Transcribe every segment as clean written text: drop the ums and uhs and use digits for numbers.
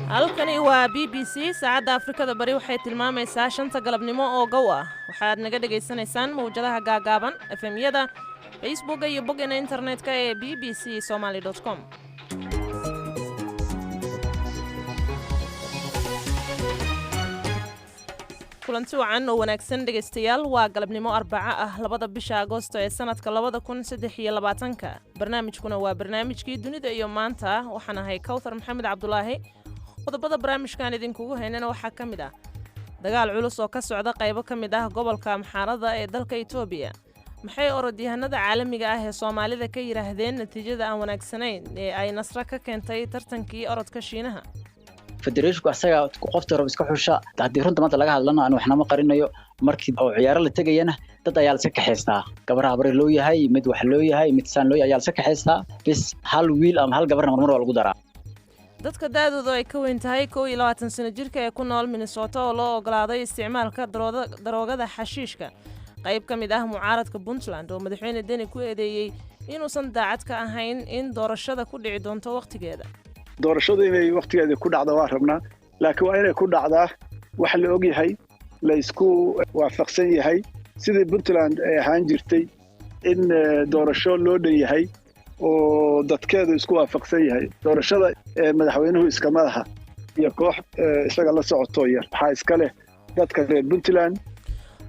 Halkani waa BBC. Saacadda Afrikada Bari waxay tilmaamaysaa 5ta galabnimo oo gow ah. Waxaad naga dhegaysanaysaan mawjadaha gaagaaban, FM-yada, Facebooka iyo boggeenna internetka ee bbcsomaly.com. Kulanti wacan oo wanaagsan, dhegaystayaal. Waa galabnimo Arbaco ah, 2da bisha Agoosto ee sanadka 2023-ka. Barnaamijkuna waa barnaamijkii Dunida iyo Maanta. Waxaan ahay Kawthar Maxamed Cabdulaahi. Qodobada barnaamijkan idinkugu haynana waxaa ka mid ah dagaal culus oo ka socda qaybo ka mid ah gobolka Amxaarada ee dalka Itoobiya. Maxay orodyahanada caalamiga ah ee Soomaalida ka yidhaahdeen natiijada aan wanaagsanayn ee ay Nasre ka keentay tartankii orodka Shiinaha? Federation-ku asaga qofta rab iska xusha. Haddii runta maanta laga hadlana, aan waxnama qarinayo, markii oo ciyaaro la tegayana dad ayaa la iska kaxaystaa. Gabaraha bari loo yahay, mid wax loo yahay, mid saan loo yahay ayaa la iska kaxaystaa bis. Hal wiil ama hal gabarna marmar waa lagu daraa. Dadka da'doodu ay ka weyn tahay 21 sano jirka ee ku nool Minnesota oo loo ogolaaday isticmaalka daroogada xashiishka. Qayb ka mid ah mucaaradka Puntland oo Madaxweyne Deni ku eedeeyey inuusan daacad ka ahayn in doorashada ku dhici doonto wakhtigeeda. Doorashadu inay wakhtigeeda ku dhacdo waa rabnaa, laakiin waa inay ku dhacdaa wax la og yahay, la isku waafaqsan yahay, sidii Puntland ay ahaan jirtay, in doorasho loo dhan yahay oo dadkeedu isku waafaqsan yahay. Doorashada madaxweynuhu iskama laha iyo koox isaga la socotoo yar. Waxaa iska leh dadka reer Puntland.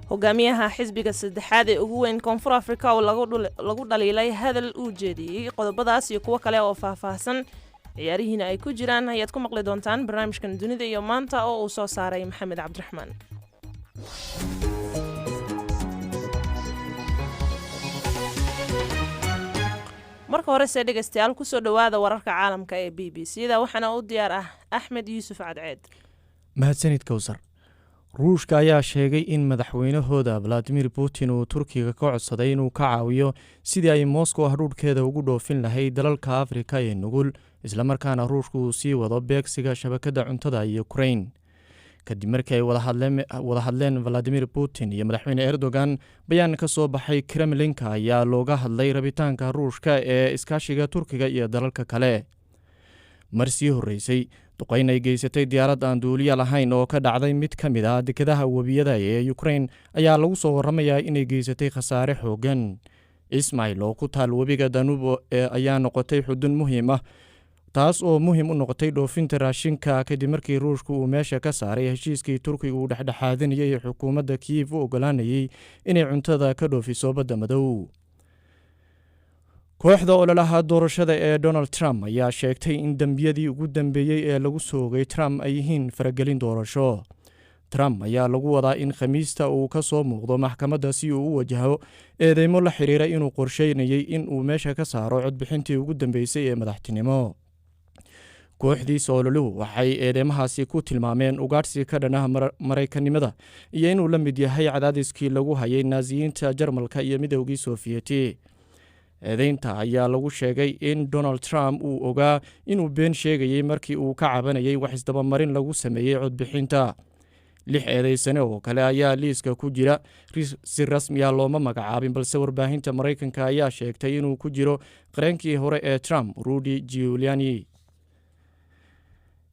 Hogaamiyaha xisbiga saddexaad ee ugu weyn Koonfur Afrika oo lagu dhaliilay hadal uu jeediyey. Qodobadaas iyo kuwo kale oo faahfaahsan, ciyaarihiina ay ku jiraan, ayaad ku maqli doontaan barnaamijkan Dunida iyo Maanta oo uu soo saaray Maxamed Cabdiraxmaan. Marka horese, dhegaystayaal, kusoo dhowaada wararka caalamka ee BBC da. Waxaana u diyaar ah Axmed Yuusuf Cadceed. Mahadsanid, Kowsar. Ruushka ayaa sheegay in madaxweynahooda Valadimir Putin uu Turkiga ka codsaday inuu ka caawiyo sidii ay Moscow hadhuudhkeeda ugu dhoofin lahayd dalalka Afrika ee nugul, islamarkaana Ruushka uu sii wado beegsiga shabakadda cuntada iyo Ukrain. Kadib markii ay wada hadleen Valadimir Putin iyo Madaxweyne Erdogan, bayaan ka soo baxay Kremlinka ayaa looga hadlay rabitaanka Ruushka ee iskaashiga Turkiga iyo dalalka kale. Mar sii horreysay, duqayn ay geysatay diyaarad aan duuliya lahayn oo ka dhacday mid ka mid ah dekedaha webiyada ee Ukrain ayaa lagu soo waramayaa inay geysatay khasaare xoogan. Ismail oo ku taal webiga Danubo ee ayaa noqotay xudun muhiim ah, taas oo muhiim u noqotay dhoofinta raashinka, kadib markii Ruushku uu meesha ka saaray heshiiskii Turkiga uu dhexdhexaadinayay ee xukuumadda Kiyiv u ogolaanayay inay cuntada ka dhoofiso Badda Madow. Kooxda ololaha doorashada ee Donald Trump ayaa sheegtay in dembiyadii ugu dambeeyey ee lagu soogay Trump ay yihiin faragelin doorasho. Trump ayaa lagu wadaa in Khamiista uu ka soo muuqdo maxkamadda si uu u wajaho eedeymo la xiriira inuu qorsheynayay in uu meesha ka saaro codbixintii ugu dambeysay ee madaxtinimo. Kooxdiisa ololuhu waxay eedeymahaasi ku tilmaameen ugaadhsi ka dhan ah Maraykanimada iyo inuu la mid yahay cadaadiskii lagu hayay Naasiyiinta Jarmalka iyo Midowgii Sofiyeeti. Eedeynta ayaa lagu sheegay in Donald Trump uu ogaa inuu been sheegayey markii uu ka cabanayay wax isdabamarin lagu sameeyey codbixinta. Lix eedeysane oo kale ayaa liiska ku jira. Si rasmi ah looma magacaabin, balse warbaahinta Maraykanka ayaa sheegtay inuu ku jiro qareenkii hore ee Trump, Rudy Giuliani.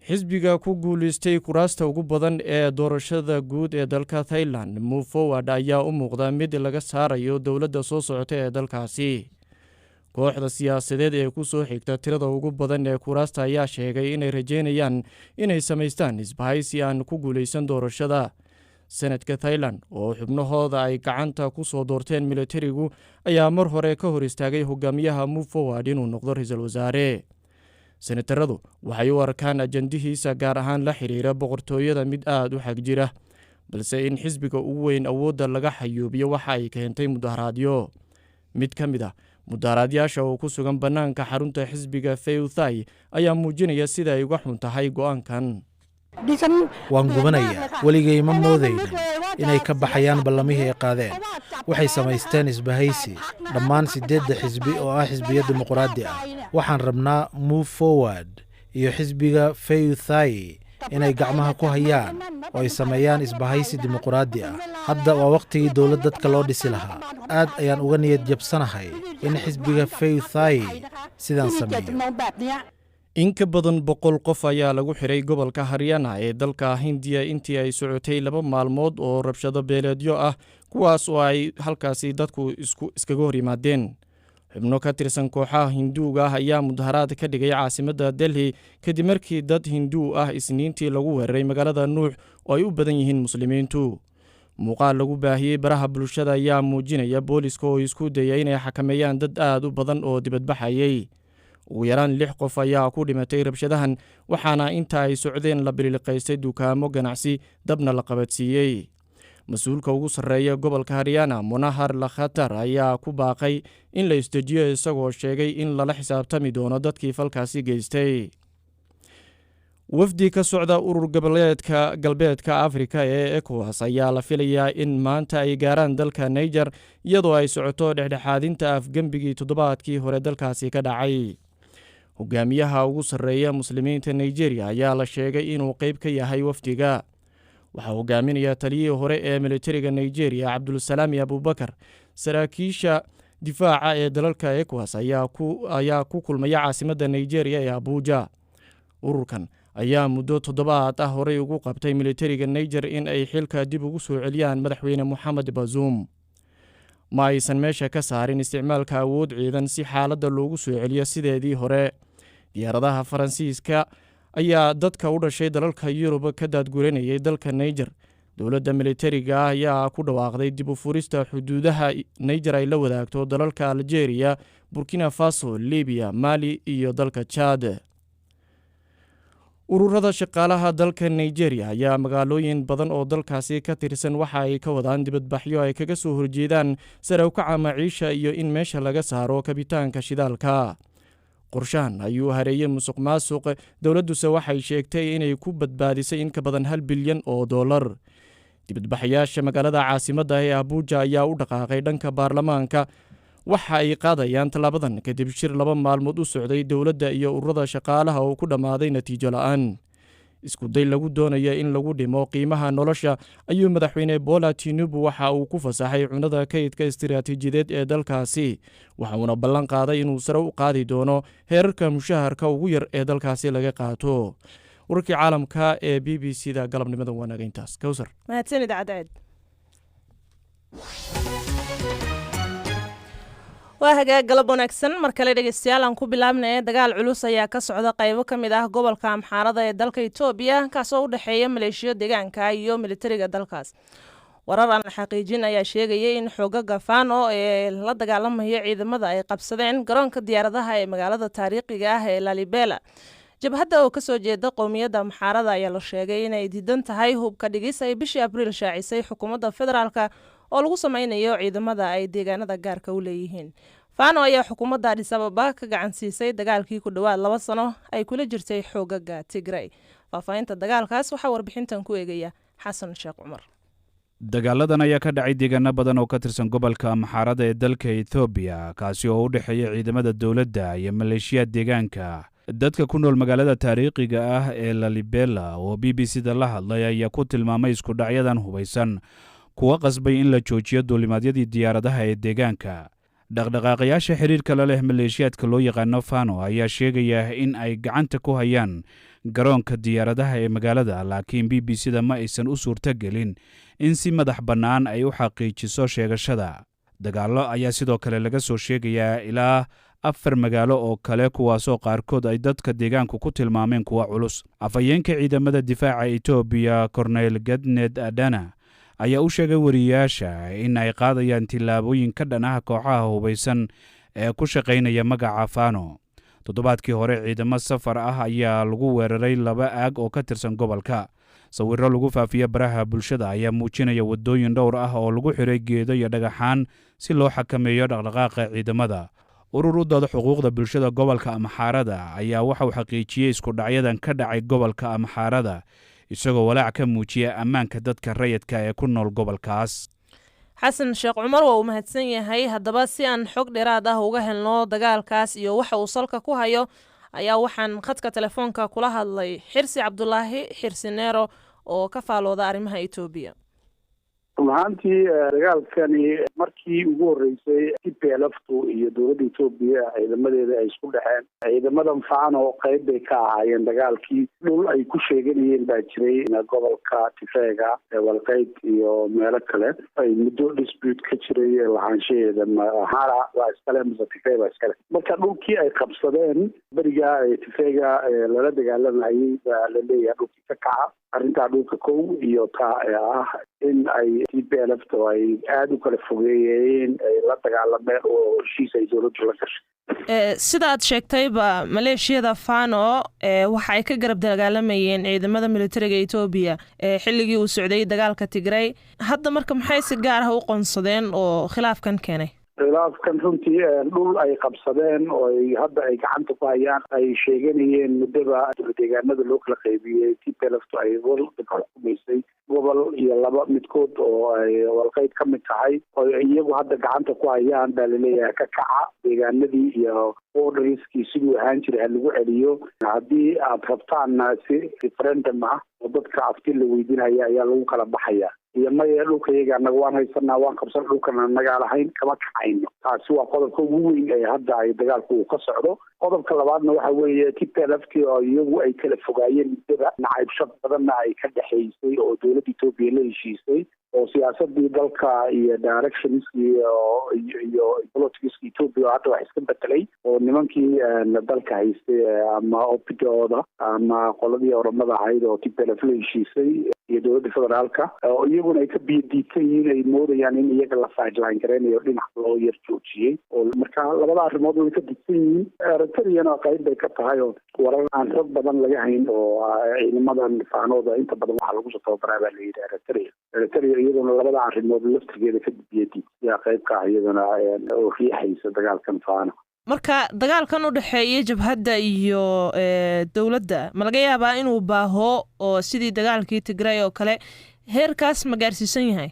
Xisbiga ku guuleystay kuraasta ugu badan ee doorashada guud ee dalka Thailand, Move Forward, ayaa u muuqda mid laga saarayo dowladda soo socota ee dalkaasi. Kooxda siyaasadeed ee ku soo xigta tirada ugu badan ee kuraasta ayaa sheegay inay rajeynayaan inay samaystaan isbahaysi aan ku guuleysan doorashada. Senadka Thailand oo xubnahooda ay gacanta ku soo doorteen militarigu ayaa mar hore ka hor istaagay hogaamiyaha Move Forward inuu noqdo ra-iisul wasaare. Senataradu waxay u arkaan ajandihiisa, gaar ahaan la xiriira boqortooyada, mid aada u xag jira, balse in xisbiga ugu weyn awoodda laga xayuubiyo waxa ay keentay mudaharaadyo. Mid ka mid ah mudaharaadyaasha oo ku sugan bannaanka xarunta xisbiga Pheu Thai ayaa muujinaya sida ay uga xun tahay go'aankan. Waan gubanayaa. Weligay ma moodaynin inay ka baxayaan ballamihii ay qaadeen. Waxay samaysteen isbahaysi dhammaan siddeedda xisbi oo ah xisbiyo dimuqraadi ah. Waxaan rabnaa Move Forward iyo xisbiga Pheu Thai. Inay gacmaha ku hayaan oo ay sameeyaan isbahaysi dimuquraadi ah. Hadda waa wakhtigii dowlad dadka loo dhisi lahaa. Aad ayaan uga niyad jabsanahay in xisbiga Pheu Thai sidaan sameeyo. In ka badan 100 qof ayaa lagu xiray gobolka Haryana ee dalka Hindiya intii ay socotay 2 maalmood oo rabshado beeleedyo ah, kuwaas oo ay halkaasi dadku isku iskaga hor yimaadeen. Xubno ka tirsan kooxaha Hinduuga ah ayaa mudaharaad ka dhigay caasimadda Delhi kadib markii dad Hinduu ah Isniintii lagu weeraray magaalada Nuux oo ay u badan yihiin Muslimiintu. Muuqaal lagu baahiyey baraha bulshada ayaa muujinaya booliska oo isku dayay inay xakameeyaan dad aad u badan oo dibadbaxayay. Ugu yaraan lix qof ayaa ku dhimatay rabshadahan, waxaana inta ay socdeen la bililiqaystay dukaamo ganacsi, dabna la qabadsiiyey. Mas-uulka ugu sarreeya gobolka Haryana, Munahar Lakhatar, ayaa ku baaqay in la isdejiyo, isagoo sheegay in lala xisaabtami doono dadkii falkaasi geystay. Wafdi ka socda urur goboleedka Galbeedka Afrika ee ECOWAS ayaa la filayaa in maanta ay gaaraan dalka Niger, iyadoo ay socoto dhexdhexaadinta afgembigii toddobaadkii hore dalkaasi ka dhacay. Hogaamiyaha ugu sarreeya Muslimiinta Nigeria ayaa la sheegay inuu qeyb ka yahay wafdiga. Waxaa hogaaminaya taliyihii hore ee militariga Nigeria, Cabdulsalaami Abubakar. Saraakiisha difaaca ee dalalka ECOWAS ayaa ku kulmaya caasimadda Nigeria ee Abuja. Ururkan ayaa muddo toddobaad ah horey ugu qabtay militariga Niger in ay xilka dib ugu soo celiyaan madaxweyne Moxamed Bazoum. Ma aysan meesha ka saarin isticmaalka awood ciidan si xaaladda loogu soo celiyo sideedii hore. Diyaaradaha Faransiiska ayaa dadka u dhashay dalalka Yurub ka daadguranayay dalka Niger. Dowladda militariga ah ayaa ku dhawaaqday dib u furista xuduudaha Niger ay la wadaagto dalalka Algeria, Burkina Faso, Libiya, Mali iyo dalka Chad. Ururada shaqaalaha dalka Nigeria ayaa magaalooyin badan oo dalkaasi ka tirsan waxa ay ka wadaan dibadbaxyo ay kaga soo horjeedaan sare ukaca maciisha iyo in meesha laga saaro kabitaanka shidaalka. Qorshahan ayuu hareeyey musuq maasuq, dowladduse waxay sheegtay inay ku badbaadisay in ka badan $1 bilyan. Dibadbaxayaasha magaalada caasimadda ee Abuja ayaa u dhaqaaqay dhanka baarlamaanka. Waxa ay qaadayaan tallaabadan kadib shir 2 maalmood u socday dowladda iyo ururada shaqaalaha oo ku dhammaaday natiijo la'aan. Iskuday lagu doonaya in lagu dhimo qiimaha nolosha ayuu madaxweyne Bola Tinubu waxa uu ku fasaxay cunada kaydka istiraatiijiyadeed ee dalkaasi, waxa uuna ballan qaaday inuu sare u qaadi doono heerarka mushaharka ugu yar ee dalkaasi laga qaato. Wararkii caalamka ee BBC da galabnimada waa naga intaas, Kowsar. Mahadsanid, Cadceed. Waa hagaag, galab wanaagsan mar kale, dhegeystayaal. Aan ku bilaabnay, dagaal culus ayaa ka socda qaybo ka mid ah gobolka Amxaarada ee dalka Itoobiya, kaasoo u dhexeeya maleeshiyo deegaanka iyo militariga dalkaas. Warar aan la xaqiijin ayaa sheegayay in xoogaga Fano ee la dagaalamaya ciidamada ay qabsadeen garoonka diyaaradaha ee magaalada taariikhiga ah ee Lalibela. Jabhadda oo kasoo jeeda qowmiyadda Amxaarada ayaa la sheegay inay diidan tahay hubka dhigis ay bishii Abriil shaacisay xukuumadda federaalka oo lagu sameynayo ciidamada ay deegaanada gaarka u leeyihiin. Fano ayaa xukuumadda Adis Ababa ka gacan siisay dagaalkii ku dhowaad 2 sano ay kula jirtay xoogaga Tigray. Faahfaahinta dagaalkaas waxaa warbixintan ku eegaya Xasan Sheekh Cumar. Dagaaladan ayaa ka dhacay deegaano badan oo ka tirsan gobolka Amxaarada ee dalka Etoobiya, kaasi oo u dhexeeya ciidamada dowladda iyo maleeshiyaad deegaanka. Dadka ku nool magaalada taariikhiga ah ee Lalibela oo BBC da la hadlay ayaa ku tilmaamay iskudhacyadan hubaysan kuwa qasbay in la joojiyo duulimaadyadii diyaaradaha ee deegaanka. Dhaqdhaqaaqayaasha xiriirka la leh maleeshiyaadka loo yaqaano Fano ayaa sheegaya in ay gacanta ku hayaan garoonka diyaaradaha ee magaalada, laakiin BBC da ma aysan u suurtogelin in si madax bannaan ay u xaqiijiso sheegashada. Dagaallo ayaa sidoo kale laga soo sheegayaa ilaa afar magaalo oo kale, kuwaasoo qaarkood ay dadka deegaanku ku tilmaameen kuwa culus. Afhayeenka ciidamada difaaca Etoobiya, Korneyl Gadned Adana, ayaa u sheegay wariyaasha in ay qaadayaan tillaabooyin ka dhan ah kooxaha hubaysan ee ku shaqaynaya magaca Fano. Toddobaadkii hore ciidamo safar ah ayaa lagu weeraray laba aag oo ka tirsan gobolka. Sawirro lagu faafiya baraha bulshada ayaa muujinaya waddooyin dhowr ah oo lagu xiray geedo iyo dhagaxaan si loo xakameeyo dhaqdhaqaaqa ciidamada. Urur u dooda xuquuqda bulshada gobolka Amxaarada ayaa waxa uu xaqiijiyey iskudhacyadan ka dhacay gobolka Amxaarada, isagoo walaac ka muujiya ammaanka dadka rayidka ee ku nool gobolkaas. Xasan Sheekh Cumar waa uu mahadsan yahay. Haddaba, si aan xog dheeraad ah uga helno dagaalkaas iyo waxa uu salka ku hayo, Ayaa waxaan khadka telefoonka kula hadlay Xirsi Cabdulaahi Xirsi Neero oo ka faalooda arrimaha Etoobiya. Run ahaantii, dagaalkani markii ugu horreysay TPLF-tu iyo dowladda Etoobiya ciidamadeeda ay isku dhexeen, ciidamadan Fano qayb bay ka ahaayeen dagaalkii. Dhul ay ku sheeganayeen baa jiray gobolka Tifeega, Walqeyd iyo meelo kale ay muddo dispute ka jiray lahaanshaheeda, Amhara waa iskale mase Tifey baa iskale. Marka dhulkii ay qabsadeen beriga Tifeega lala dagaalamayay baa la leeyahay dhulkii ka kaca. Arrintaa dhulka kow iyo taa ah in ay TPLF-to ay aada u kala fogeeyeen, ay la dagaalameen oo heshiis ay dowladdu la gashay. Sida aad sheegtayba, maleeshiyada Fano waxa ay ka garab dagaalamayeen ciidamada militariga Etoobiya xilligii uu socday dagaalka Tigray. Hadda marka maxay si gaar ah u qoonsadeen oo khilaafkan keenay? Khilaafkan runtii dhul ay qabsadeen oo ay hadda ay gacanta ku hayaan, ay sheeganayeen muddaba, deegaanada loo kala qaybiyey TPLF-tu ay wadanka xukumaysay, gobol iyo laba midkood oo ay Walqeyd ka mid tahay oo iyagu hadda gacanta ku hayaan baa laleeyahay ka kaca deegaanadii iyo borderskii siduu ahaan jiray ha lagu celiyo. Haddii aad rabtaanna si referendum ah oo dadka afti la weydiinaya ayaa lagu kala baxaya, iyo maya, dhulka iyaga annaga waan haysanaa, waan qabsan, dhulkan annagaa lahayn, kama kacayno. Taasi waa qodobka ugu weyn ee hadda ay dagaalku uu ka socdo. Qodobka labaadna waxa weeye TPLF-tii oo iyagu ay kala fogaayeen muddada, nacaybsho badanna ay ka dhexaysay oo dowladda Etoobiya la heshiisay oo siyaasadii dalka iyo directionskii iyo politicska Etoobiya oo hadda wax iska bedelay, oo nimankii dalka haystay ama OPDO-da ama qoladii Oromada ahayd oo TPLF la heshiisay iyo dowladda federaalka oo iyaguna ay ka biyadiidsan yihiin, ay moodayaan in iyaga la sideline gareynayo, dhinac loo yar joojiyey, oo marka labada arrimood way ka didsan yihiin. Eritreyana qayb bay ka tahay oo warar aan xog badan laga hayn oo ciidamadan Faanooda inta badan waxaa lagu soo tababaraa baa layidhi Eritrea. Eritrea iyaduna labada arrimood laftigeeda ka biyadiid yaa qayb ka ah iyaduna oo riixaysa dagaalkan Faano. Marka dagaalkan u dhexeeya jabhadda iyo dowladda ma laga yaabaa inuu baaho oo sidii dagaalkii Tigray oo kale heerkaas ma gaarsiisan yahay?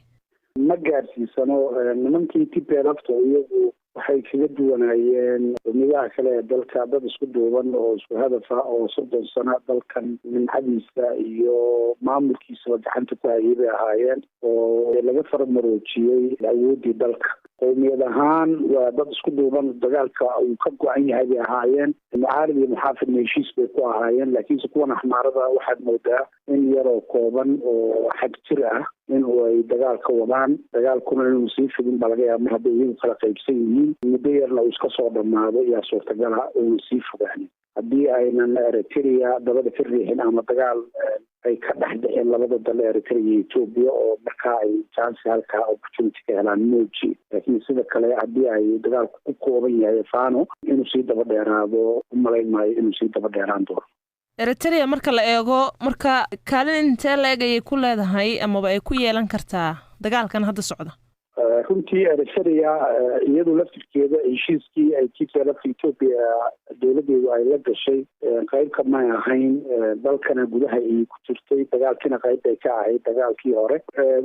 Ma gaarsiisano. Nimankii TPLF-ta iyagu waxay kaga duwanaayeen qowmiyadaha kale ee dalka, dad isku duuban oo isku hadafa oo 30 sano dalkan nimcadiisa iyo maamulkiisaba gacanta ku hayay bay ahaayeen oo laga faramaroojiyey awooddii dalka. Qowmiyad ahaan waa dad isku duuban, dagaalka uu ka go-an yahay bay ahaayeen. Mucaarid iyo muxaafidna heshiis bay ku ahaayeen, laakiinse kuwan Axmaarada waxaad moodaa in yaroo kooban oo xag jir ah in ay dagaalka wadaan. Dagaalkuna inuu sii fidin baa laga yaaba mar hadday iyagu kala qaybsan yihiin, muddo yarna uu iska soo dhammaado yaa suurtagala, uuna sii fogaanin haddii aynan Eritrea dabada ka riixin ama dagaal ay ka dhex dhicin labada dal, Eritrea iyo Etoobiya, oo markaa ay chance halkaa opportunity ka helaan mooji. Laakiin sida kale haddii ay dagaalku ku kooban yahay Fano, inuu sii daba dheeraado umalayn maayo, inuu sii daba dheeraan doono. Eritrea marka la eego, marka kaalin intee la eg ayay ku leedahay amaba ay ku yeelan kartaa dagaalkan hadda socda? Runtii Eritrea iyadu laftirkeeda heshiiskii ay TPLF Etoobiya dowladeedu ay la gashay qayb kamay ahayn. Dalkana gudaha ayay ku jirtay, dagaalkiina qayb bay ka ahayd. Dagaalkii hore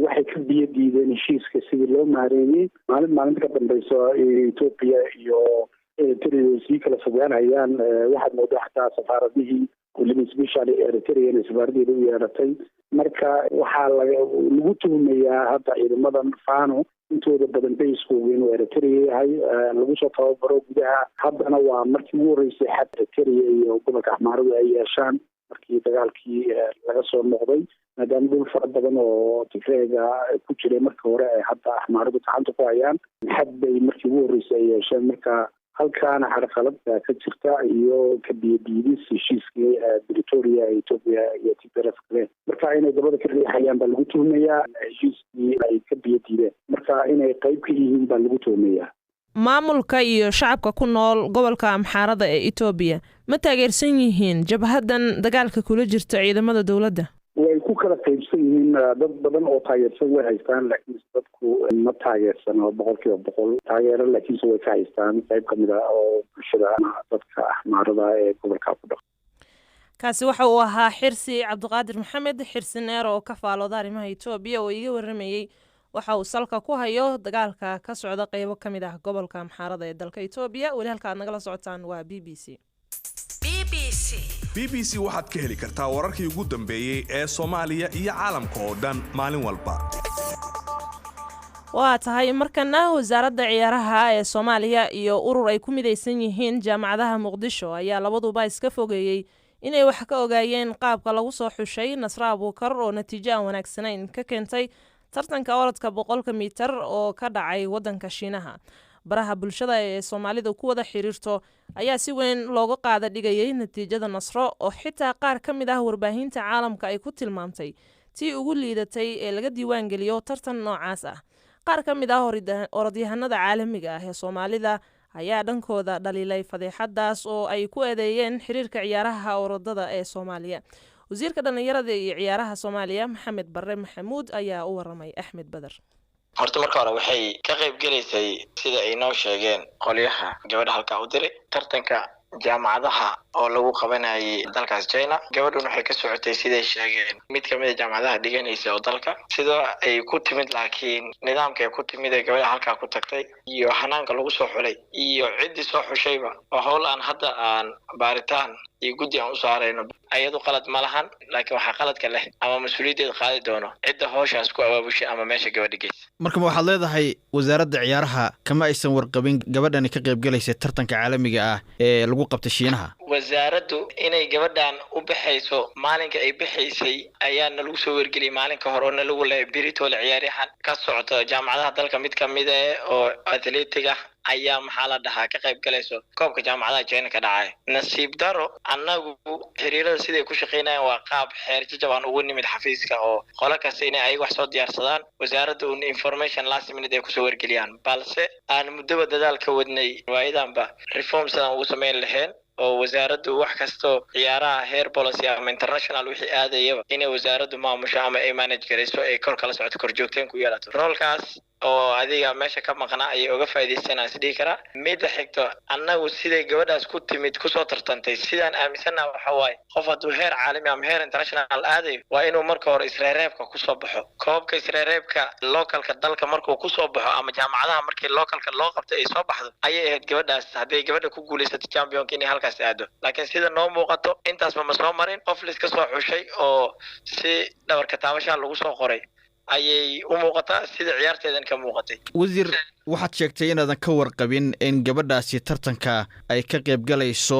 waxay ka biyo diideen heshiiska sidii loo maareeyey. Maalin maalinta ka dambeysa Etoobiya iyo Eritrea way sii kala fogaanayaan. Waxaad moodaa xataa safaaradihii, weliba specially Eritrea, inay safaaradeeda u yeeratay. Marka waxaa laga lagu tuhumayaa hadda ciidamadan Fano intooda badan base-kooga inuu Eritrea yahay, lagu soo tababaro gudaha. Haddana waa markii ugu horreysay xad Eritrea iyo gobolka Axmaaradu ay yeeshaan markii dagaalkii laga soo noqday, maadaama dhul fara badan oo Tigreega ku jiray markii hore ay hadda Axmaaradu gacanta ku hayaan, xad bay markii ugu horreysay ay yeesheen. Marka halkaana carqalad baa ka jirta iyo kabiyadiidis heshiiskii Pretoria, Ethiopia iyo TPLF kale. Marka inay dabada ka riixayaan baa lagu tuhmayaa, heshiiskii ay ka biyadiideen, marka inay qayb ka yihiin baa lagu tuhmayaa. Maamulka iyo shacabka ku nool gobolka Amxaarada ee Etoobiya ma taageersan yihiin jabhaddan dagaalka kula jirta ciidamada dowladda? Way ku kala qaybsan yihiin. Dad badan oo taageersan way haystaan, laakiinse dadku ma taageersano 100%. Taageero laakiinse way ka haystaan qayb kamid ah oo bulshada dadka Axmaarada ee gobolka ku dhaqan. Kaasi waxa uu ahaa Xirsi Cabdiqaadir Maxamed Xirsi Neer oo ka faalooda arrimaha Etoobiya oo iga waramayey waxa uu salka ku hayo dagaalka ka socda qeybo ka mid ah gobolka Amxaarada ee dalka Etoobiya. Weli halka aad nagala socotaan waa BBC. B B C waxaad ka heli kartaa wararkii ugu dambeeyey ee Soomaaliya iyo caalamka oo dhan maalin walba. Waa tahay. Markana wasaaradda ciyaaraha ee Soomaaliya iyo urur ay ku midaysan yihiin jaamacadaha Muqdisho ayaa labaduba iska fogeeyey inay wax ka ogaayeen qaabka lagu soo xushay Nasre Abuukar oo natiijo aan wanaagsanayn ka keentay tartanka orodka 100-ka mitar oo ka dhacay waddanka Shiinaha. Baraha bulshada ee Soomaalidu ku wada xiriirto ayaa si weyn looga qaada dhigayay natiijada Nasro, oo xitaa qaar ka mid ah warbaahinta caalamka ay ku tilmaamtay tii ugu liidatay ee laga diiwaangeliyo tartan noocaas ah. Qaar ka mid ah orodyahanada caalamiga ah ee Soomaalida ayaa dhankooda dhaliilay fadeexadaas oo ay ku eedeeyeen xiriirka ciyaaraha orodada ee Soomaaliya. Wasiirka dhallinyarada iyo ciyaaraha Soomaaliya, Maxamed Barre Maxamuud, ayaa u waramay Axmed Bader. Horta marka hore waxay ka qayb gelaysay, sida ay noo sheegeen qolyaha gabadha halkaa u diray, tartanka jaamacadaha oo lagu qabanayay dalkaas China. Gabadhun waxay ka socotay, siday sheegeen, mid kamid a jaamacadaha dhiganaysa oo dalka. Sida ay ku timid, laakiin nidaamka ay ku timid ee gabadha halkaa ku tagtay iyo hanaanka lagu soo xulay iyo ciddii soo xushayba waa howl aan hadda aan baaritaan iyo guddi aan u saarayno. Ayadu qalad ma lahan, laakiin waxaa qaladka leh ama mas-uuliyaddeeda qaadi doono cidda howshaas ku abaabushay ama meesha gabadha geysa. Marka ma waxaad leedahay wasaaradda ciyaaraha kama aysan warqabin gabadhani ka qayb galaysa tartanka caalamiga ah ee lagu qabtay Shiinaha? Wasaaraddu inay gabadhan u baxayso maalinka ay baxaysay ayaa nalagu soo wargeliyay maalinka hore oo nalagu leeyahay beritoole ciyaaryahan ka socota jaamacadaha dalka mid kamid eh oo athletic ah ayaa, maxaa la dhahaa, ka qayb galayso koobka jaamacadaha China ka dhacaya. Nasiib daro, annagu xiriirada siday ku shaqaynayaan waa qaab xeer jajab aan ugu nimid xafiiska, oo qolo kasta inay ayaga wax soo diyaarsadaan, wasaaradda un information last minute ay kusoo wargeliyaan, balse aan muddoba dadaal ka wadnay waayadanba reform sidaan ugu samayn lahayn oo wasaaraddu wax kastoo ciyaaraha heer policy ama international wixii aadayaba inay wasaaraddu maamusho ama ay manage garayso, ay kor kala socoto, korjoogteen ku yeelato. Roolkaas oo adiga meesha ka maqnaa ayay uga faa'iidaysanaan is dhihi karaa. Midda xigto, annagu siday gabadhaas ku timid kusoo tartantay, sidaan aaminsannaha waxa waaye qof hadduu heer caalami ama heer international aadayo waa inuu marka hore isreereebka kusoo baxo, koobka isreereebka localka dalka markuu kusoo baxo ama jaamacadaha markii localka loo qabtay ay soo baxdo ayay ahayd gabadhaas, hadday gabadha ku guulaysato championka, inay halkaas aado. Laakiin sida noo muuqato intaasba ma soo marin, qof liska soo xushay oo si dhabarka taabashaha lagu soo qoray ayay u muuqataa, sida ciyaarteedan ka muuqatay. Wasiir, waxaad sheegtay inaadan ka warqabin in gabadhaasi tartanka ay ka qayb galayso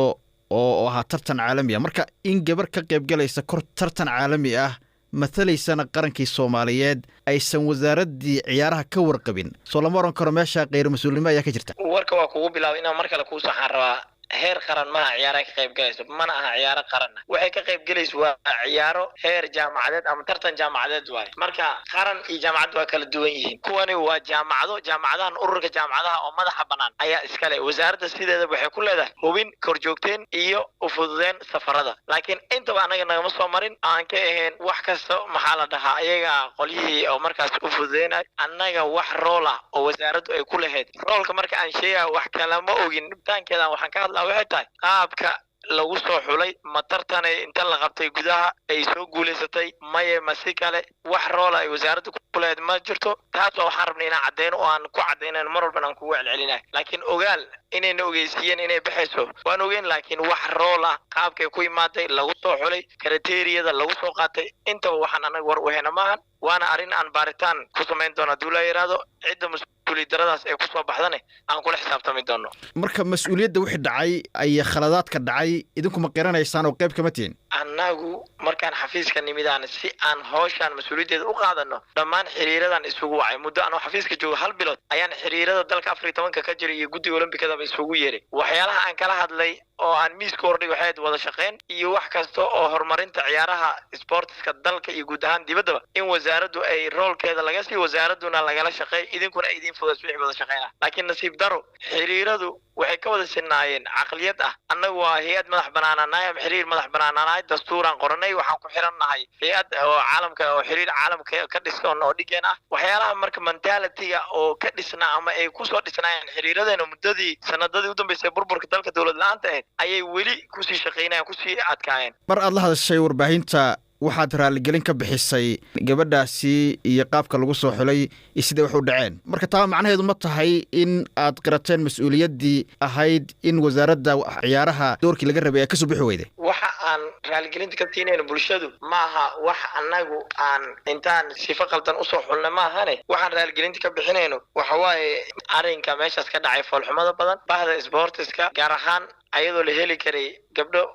oo ahaa tartan caalami ah. Marka in gabar ka qayb galaysa kor tartan caalami ah, matalaysana qarankii Soomaaliyeed, aysan wasaaraddii ciyaaraha ka warqabin, soo lama oran karo meesha kheyr mas-uulnimo ayaa ka jirta? Warka waa kugu bilaabay, inaan mar kale kuu saxaan rabaa. Heer qaran maha ciyaaraha ka qayb galayso, mana aha ciyaaro qaranna. Waxay ka qayb galayso waa ciyaaro heer jaamacadeed ama tartan jaamacadeed waaye. Marka qaran iyo jaamacad waa kala duwan yihiin. Kuwani waa jaamacado, jaamacadahan ururka jaamacadaha oo madaxa bannaan ayaa iskale. Wasaaradda sideeda waxay ku leedahay hubin, korjoogteen iyo ufududeen safarada, laakiin intaba annaga nagama soo marin aan ka ahayn wax kasta, maxaa la dhahaa, ayaga qolyihii oo markaas u fududeenay. Annaga wax role ah oo wasaaraddu ay ku lahayd, roolka marka aan sheegayo wax kalama ogin dhibitaankeedan. Waxaan ka hadlaa waxay tahay qaabka lagu soo xulay. Ma tartanay inta la qabtay gudaha ay soo guulaysatay? Maye, ma si kale? Wax role ah ay wasaaraddu ku lahayd ma jirto. Taas waa waxaan rabnay inaan caddeyno oo aan ku caddaynayn mar walbana aan kugu celcelinayo. Laakiin ogaal inayna ogeysiiyeen inay baxayso waan ogeyn, laakiin wax role ah qaabkay ku imaaday, lagu soo xulay, criteria-da lagu soo qaatay, intaba waxaan anaga war u hena maahan. Waana arrin aan baaritaan ku samayn doono hadduu la yidhaahdo, cidda mas-uuliyad daradaas ay kusoo baxdane aan kula xisaabtami doono. Marka mas-uuliyadda wixii dhacay ay khaladaadka dhacay idinkuma qiranaysaan oo qayb kama tihin? Annagu markaan xafiiska nimidaan, si aan hawshaan mas-uuliyaddeeda u qaadano, dhammaan xiriiradan isugu wacay. Muddo anoo xafiiska joogo hal bilood ayaan xiriirada dalka 14-ka ka jiray iyo guddiga olombikadaba isugu yeeray. Waxyaalaha aan kala hadlay oo aan miiska hordhig waxay ahayd wada shaqayn iyo wax kasta oo horumarinta ciyaaraha sportska dalka iyo guud ahaan dibaddaba in wasaaraddu ay roolkeeda laga sii, wasaaradduna lagala shaqeey, idinkuna ay idiin fudays wixii wada shaqeyna. Laakiin nasiib daro, xiriiradu waxay ka wada sinaayeen caqliyad ah annagu waa hay-ad madax banaananahay ama xiriir madax banaananahay, dastuuraan qoranay, waxaan ku xiran nahay hay-ad oo caalamka oo xiriir caalamka ka dhisan oo dhigeen ah. Waxyaalaha marka mentality-ga oo ka dhisnaa ama ay kusoo dhisnaayeen xiriiradeena muddadii sanadadii u dambeysay burburka dalka, dowlad la-aanta ahayd, ayay weli kusii shaqaynayaan, kusii adkaayeen. Mar aad la hadashay warbaahinta Waxaad raaligelin ka bixisay gabadhaasi iyo qaabka lagu soo xulay iyo siday wax u dhaceen. Marka taa macnaheedu ma tahay in aad qirateen mas-uuliyaddii ahayd in wasaaradda ciyaaraha doorkii laga rabay ay kasoo bixi weyday? Waxa aan raaligelinta ka siinayno bulshadu maaha wax annagu aan intaan sifo qaldan usoo xulna maahane. Waxaan raaligelinta ka bixinayno waxa waaye arrinka meeshaas ka dhacay, foolxumada badan bahda sboortiska, gaar ahaan ayadoo la heli karay gabdho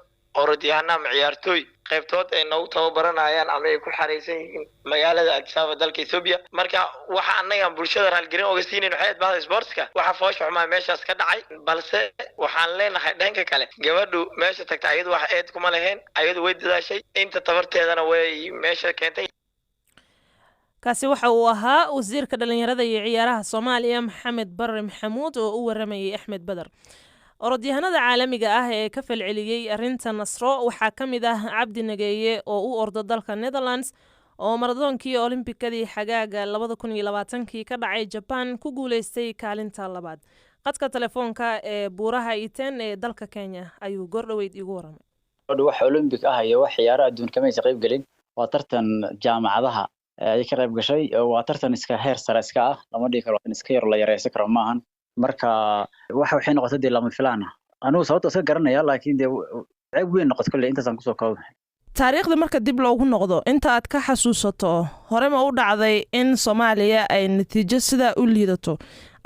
orodyahanno ama ciyaartooy qaybtood ay noogu tababaranayaan ama ay ku xaraysan yihiin magaalada Addis Ababa, dalka Ethiopia. Marka waxa annagaan bulshada raalgelin oga siinayn waxay ahayd bahda sportska waxa foosha xumaa meeshaas ka dhacay. Balse waxaan leenahay dhanka kale, gabadhu meesha tagta ayadu wax eed kuma lahayn, ayadu way dadaashay, inta tabarteedana way meesha keentay. Kaasi waxa uu ahaa wasiirka dhallinyarada iyo ciyaaraha Soomaaliya, Maxamed Barre Maxamuud, oo u waramayay Axmed Beder. Orodyahanada caalamiga ah ee ka falceliyey arrinta Nasro waxaa ka mid ah Cabdi Nageeye oo u orda dalka Netherlands, oo maradoonkii Olimbikadii xagaaga 2020-kii ka dhacay Jaban ku guuleystay kaalinta labaad. Qadka telefoonka ee buuraha Iten ee dalka Kenya ayuu goordhoweyd iigu waramay. Wax Olympic ah iyo wax ciyaaro adduun kamaysa qayb gelin. Waa tartan jaamacadaha ayay ka qayb gashay. Waa tartan iska heer sare iska ah, lama dhihi karo iska yar la yareysan karo maahan. Marka waxay noqotay dee lama filaan ah. Anigu sababta iska garanaya, laakiin dee ceeb weyn noqot kolley. Intaasaan kusoo koobay. Taariikhda marka dib loogu noqdo, inta aad ka xasuusato, hore ma u dhacday in Soomaaliya ay natiijo sidaa u liidato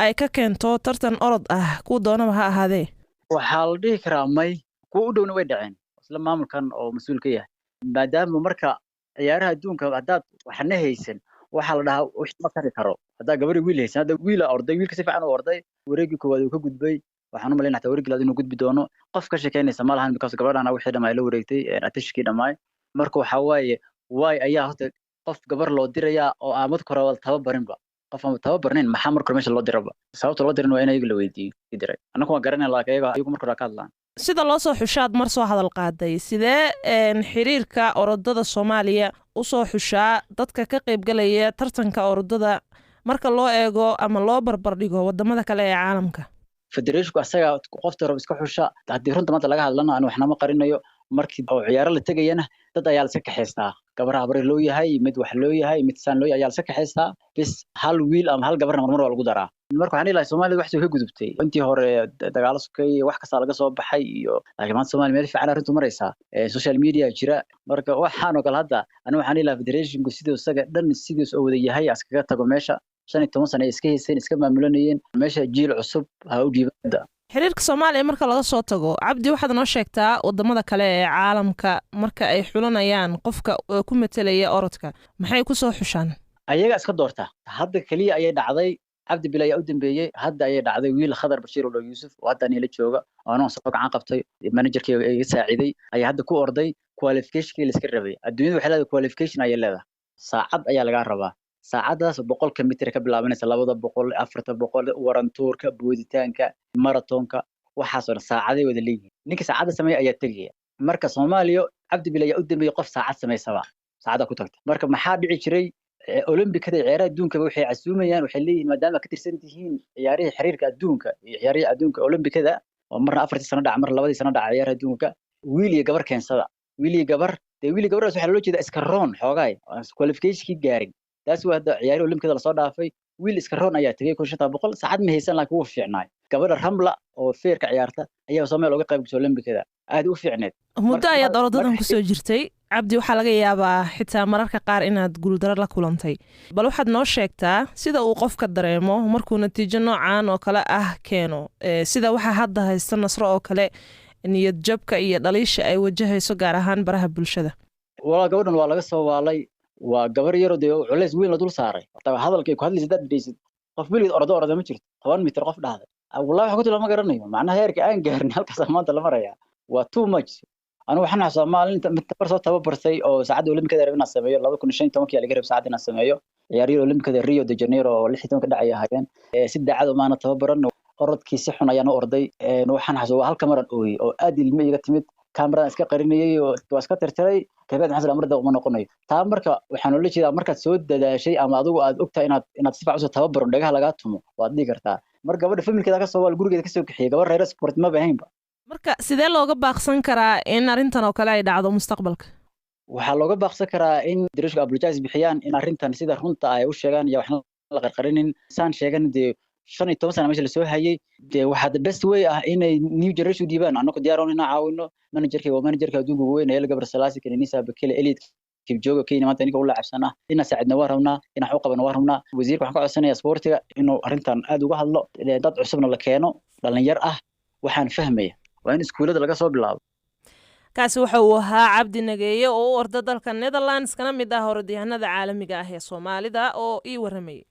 ay ka keento tartan orod ah, kuwa doonaba ha ahaadee? Waxaa la dhihi karaa may. Kuwa u dhowna way dhaceen, isla maamulkan oo mas-uul ka yahay, maadaama marka ciyaaraha adduunka haddaad waxna haysan, waxaa la dhahaa wix ma kari karo. Haddaa gabadhi wiil haysan, hadda wiila orday, wiilka si fiican u orday, wareeggii koowaad uu ka gudbay. Waxaan u malaynaya xataa wareeggii labaad inuu gudbi doono. Qof ka sheekeynaysa ma lahan, because gabadhana wixii dhammaay la wareegtay atishkii dhammaay. Marka waxaa waaye waay ayaa horta qof gabar loo dirayaa oo aan marka hore wada tababarinba? Qof aan tababarnayn maxaa marka hore meesha loo diraba? Sababta loo dirin waa in ayaga la weydiiyo diray. Annagu waan garanay, laakiin ayagu marka hore ka hadlaan. Sida loo soo xushaad mar soo hadal qaaday, sidee xiriirka orodada Soomaaliya usoo xushaa dadka ka qaybgalaya tartanka orodada marka loo eego ama loo barbardhigo wadamada kale ee caalamka? Federation-ku asaga qofta raba iska xusha. Haddii runta maanta laga hadlana, anu waxna ma qarinayo, markii oo ciyaaro la tegayana dad ayaa la iska kaxaystaa. Gabaraha bari loo yahay, mid wax loo yahay, mid saan loo yahay ayaa la iska kaxaystaa bis. Hal wiil ama hal gabarna marmar waa lagu daraa. Marka waxaan dhihi lahay Soomaalida wax soo ka gudubtay intii hore, dagaalo sokeeye wax kastaa laga soo baxay iyo, laakiin maanta Soomaaliya meel fiican arrintu maraysaa. Social media jira. Marka waxaan oo kale hadda anigu waxaan dhihi lahaa federation-ku siduu isaga dhan sidiis oo wada yahay askaga tago meesha. 15 sano ay iska haysteen, iska maamulanayeen meesha, jiil cusub ha u dhiibada. Xiriirka Soomaaliya marka laga soo tago, Cabdi, waxaad noo sheegtaa wadamada kale ee caalamka marka ay xulanayaan qofka ku metelaya orodka, maxay kusoo xushaan? Ayaga iska doorta. Hadda keliya ayay dhacday, Cabdi Bile ayaa u dambeeyey. Hadda ayay dhacday wiil Khadar Bashiir oo dhow Yuusuf oo hadda aniila jooga oo anoo soo gacan qabtay, manager-keyga iga saaciday, ayaa hadda ku orday qualification-kii la iska rabay. Adduunyada waxay leedahay qualification ayay leedahay. Saacad ayaa lagaa rabaa. Saacadaas 100-ka mitir ka bilaabanaysa, 200, 400, warantuurka, booditaanka, maratonka, waxaasoo dhan saacaday wada leeyihiin. Ninka saacadda sameeya ayaa tegaya. Marka Soomaaliya Cabdi Bile ayaa u dambeeyey qof saacad samaysaba, saacadda ku tagta. Marka maxaa dhici jiray? Olombikada, ciyaaraha adduunkaba waxay casuumayaan, waxay leeyihiin maadaama ka tirsan tihiin ciyaarihii xiriirka adduunka iyo ciyaarihii adduunka olombikada oo marna 4-tii sano dhaca, marna 2-dii sano dhaca ciyaaraha adduunka, wiil iyo gabar keensada. Wiil iyo gabar dee, wiil iyo gabadhaas waxaa loola jeedaa iska roon xoogaay qualification-kii gaarin. Taas waa hadda ciyaarihii olombikada lasoo dhaafay, wiil iska roon ayaa tegey 1500. Saacad ma haysan, laakiin wuu fiicnaay. Gabadha Ramla oo feerka ciyaarta ayaa soo meel uga qayb gashay olombikada, aad u fiicneed. Muddo ayaad orodadan kusoo jirtay, Cabdi. Waxaa laga yaabaa xitaa mararka qaar inaad guuldaro la kulantay. Bal waxaad noo sheegtaa sida uu qofka dareemo markuu natiijo noocan oo kale ah keeno, sida waxaa hadda haysta Nasro oo kale, niyad jabka iyo dhaliisha ay wajahayso, gaar ahaan baraha bulshada. Walaa gabadhan waa laga soo waalay. Waa gabar yaroo dee culays weyn la dul saaray. Hadalka ay ku hadlaysa hadaad dhegeysid, qof weligeed ordo orda ma jirto 10 mitir qof dhahday. Wallahi wax ku lama garanayo macnaha heerka aan gaarin halkaas maanta la maraya waa too much. Anigu waxaan xasuustaa maalinta mid tabar soo tababartay oo saacadda olimbikada rabay inaan sameeyo. 2015-kii laga rabay saacadda inaan sameeyo ciyaarihii olimbikada Rio de Janeiro oo 16-ka dhacay ahaayeen. Si daacad oo maana tababaran, orodkii si xun ayaan u orday. Waxaan xasuustaa halka maran ooyey oo aad ilmo iga timid, kaameradan iska qarinayay oo waa iska tirtiray. Kabeed maxaa mar uma noqonayo taa. Marka waxaan ula jeedaa markaad soo dadaashay ama adigu aad ogtahay inaad si fiican usoo tababaron, dhagaha lagaa tumo waad dhihi kartaa. Mar gabadha family-keeda kasoo waal, gurigeeda kasoo kaxiyey, gabar reer sport maba ahaynba. Marka sidee looga baaqsan karaa in arrintan oo kale ay dhacdo mustaqbalka? Waxaa looga baaqsan karaa in federation apologize bixiyaan, in arrintan sida runta ay u sheegaan iyo waxna la qarqarinin. Saan sheegan dee, 15 sana meesha lasoo hayay dee, waxaa the best way ah inay new generation u dhiibaan. Annagu diyaar oon inaan caawino. Managerka waa managerka adduunka ugu weyn, Haile Gebrselassie, Kenenisa Bekele, Eliud Kipchoge, Kenya maanta ninka u laacabsan ah. Inaan saacidna waa rabnaa, inaan wax u qabano waa rabnaa. Wasiirka waxaan ka codsanayaa sportiga inuu arrintan aad uga hadlo, dad cusubna la keeno, dhalinyar ah. Waxaan fahmaya waa in iskuullada laga soo bilaabo. Kaasi waxa uu ahaa Cabdi Nageeye oo u orda dalka Netherlands, kana mid ah orodyahanada caalamiga ah ee Soomaalida oo ii waramayay.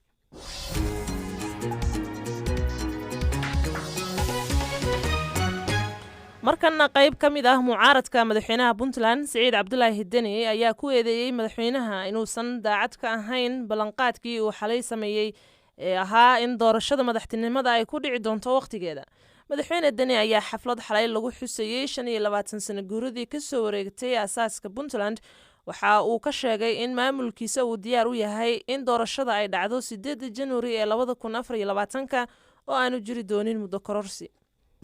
Markana qayb ka mid ah mucaaradka madaxweynaha Puntland Siciid Cabdulaahi Deni ayaa ku eedeeyey madaxweynaha inuusan daacad ka ahayn ballanqaadkii uu xalay sameeyey ee ahaa in doorashada madaxtinimada ay ku dhici doonto wakhtigeeda. Madaxweyne Deni ayaa xaflad xalay lagu xusayey 25 sano guuradii kasoo wareegtay aasaaska Puntland waxa uu ka sheegay in maamulkiisa uu diyaar u yahay in doorashada ay dhacdo 8 Januari ee 2024-ka oo aanu jiri doonin muddo kororsi.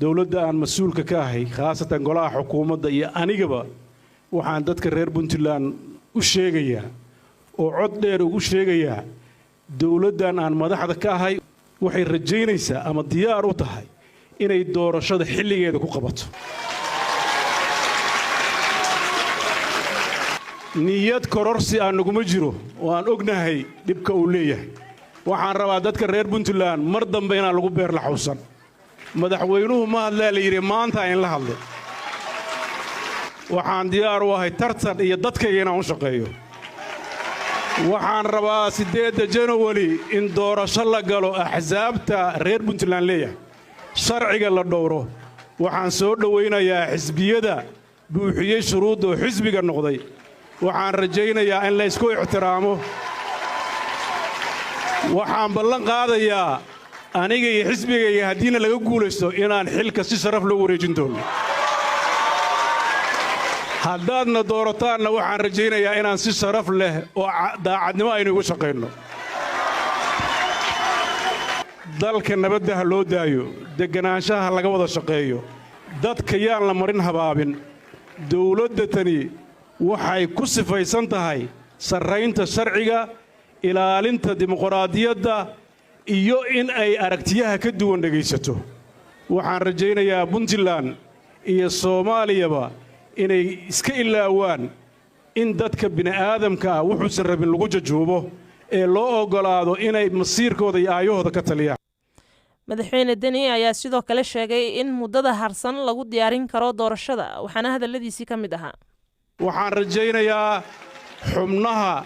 Dowladda aan mas-uulka ka ahay, khaasatan golaha xukuumadda iyo anigaba, waxaan dadka reer Puntland u sheegayaa oo cod dheer ugu sheegayaa, dowladdan aan madaxda ka ahay waxay rajaynaysaa ama diyaar u tahay inay doorashada xilligeeda ku qabato. Niyad kororsi aan naguma jiro oo aan ognahay dhibka uu leeyahay. Waxaan rabaa dadka reer Puntland mar dambe inaan lagu beer laxawsan. Madaxweynuhu ma hadlaa la yidhi, maanta in la hadlay. Waxaan diyaar u ahay tartan iyo dadkayga inaan u shaqeeyo. Waxaan rabaa 8 Janawari in doorasho la galo axsaabta reer Puntland leeyahay, sharciga la dhowro. Waxaan soo dhowaynayaa xisbiyada buuxiyey shuruudda oo xisbiga noqday. Waxaan rajaynayaa in laysku ixtiraamo. Waxaan ballan qaadayaa aniga iyo xisbigayga, haddiina laga guulaysto, inaan xilka si sharaf loo wareejin doono. Haddaadna doorataanna, waxaan rajaynayaa inaan si sharaf leh oo daacadnimo aynu igu shaqayno. Dalka nabadda ha loo daayo, degganaanshaha ha laga wada shaqeeyo, dadka yaan la marin habaabin. Dawladda tani waxay ku sifaysan tahay sarraynta sharciga, ilaalinta dimuqraadiyadda iyo in ay aragtiyaha ka duwan dhegaysato. Waxaan rajaynayaa Puntland iyo Soomaaliyaba inay iska ilaawaan in dadka bini'aadamka ah wuxuusan rabin lagu jajuubo ee loo oggolaado inay masiirkooda iyo aayahooda ka taliyaan. Madaxweyne Deni ayaa sidoo kale sheegay in muddada harsan lagu diyaarin karo doorashada, waxaana hadalladiisii ka mid ahaa: Waxaan rajaynayaa xubnaha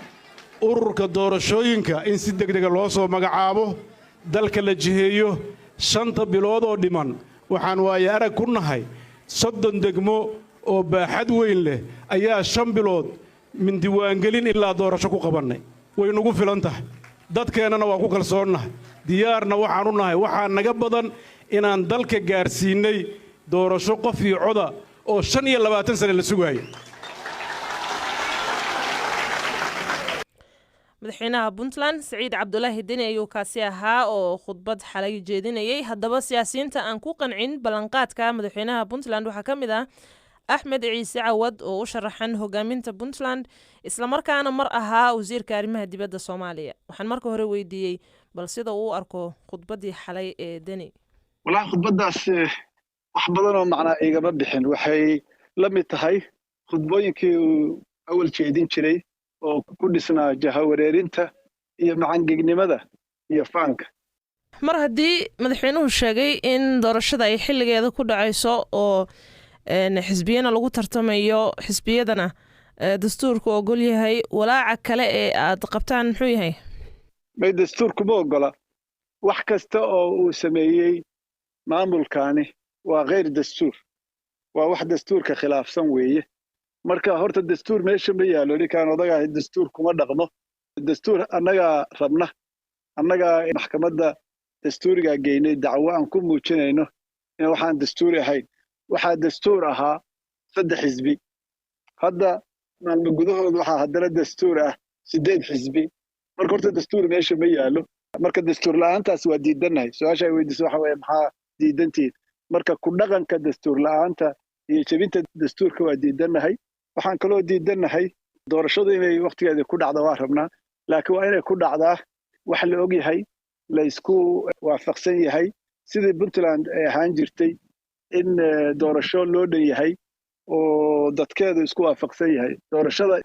ururka doorashooyinka in si degdega loo soo magacaabo, dalka la jiheeyo 5-ta bilood oo dhiman. Waxaan waaye arag ku nahay 30 degmo oo baaxad weyn leh ayaa 5 bilood min diiwaangelin ilaa doorasho ku qabannay. Way nagu filan tahay, dadkeennana waa ku kalsoonnahay, diyaarna waxaan u nahay. Waxaa naga badan inaan dalka gaadhsiinnay doorasho qof iyo coda oo 25 sane la sugaaya. Madaxweynaha Puntland Siciid Cabdulaahi Deni ayuu kaasi ahaa oo khudbad xalay jeedinayay. Haddaba siyaasiyiinta aan ku qancin ballanqaadka madaxweynaha Puntland waxaa ka mid ah Axmed Ciise Cawad oo u sharaxan hogaaminta Puntland, islamarkaana mar ahaa wasiirka arrimaha dibadda Soomaaliya. Waxaan marka hore weydiiyey bal sida uu u arko khudbaddii xalay ee Deni. Walahi, khudbaddaas wax badan oo macnaa igama bixin. Waxay la mid tahay khudbooyinkii uu awal jeedin jiray oo ku dhisnaa jahawareerinta iyo macangegnimada iyo faanka. Mar haddii madaxweynuhu sheegay in doorashada ay xilligeeda ku dhacayso oo xisbiyana lagu tartamayo, xisbiyadana dastuurku ogol yahay, walaaca kale ee aad qabtaan muxuu yahay? May, dastuurkuma ogola. Wax kasta oo uu sameeyey maamulkaani waa khayr dastuur, waa wax dastuurka khilaafsan weeye. Marka horta dastuur meesha ma yaalo. Ninkaan odagahay dastuur kuma dhaqmo. Dastuur annagaa rabna, annagaa maxkamadda dastuurigaa geynay dacwo aan ku muujinayno in waxaan dastuuri ahayn. Waxaa dastuur ahaa 3 xisbi, hadda maalmo gudahood waxaa haddana dastuur ah 8 xisbi. Marka horta dastuur meesha ma yaalo. Marka dastuur la'aantaas waa diidannahay. Su-aasha ay weydiiso waxa weeye maxaa diidantihiin? Marka ku dhaqanka dastuur la'aanta iyo jebinta dastuurka waa diidannahay. Waxaan kaloo diidannahay Doorashadu inay wakhtigeedii ku dhacdo waa rabnaa, laakiin waa inay ku dhacdaa wax la og yahay, la isku waafaqsan yahay, sidii Puntland ay ahaan jirtay, in doorasho loo dhan yahay oo dadkeedu isku waafaqsan yahay. Doorashada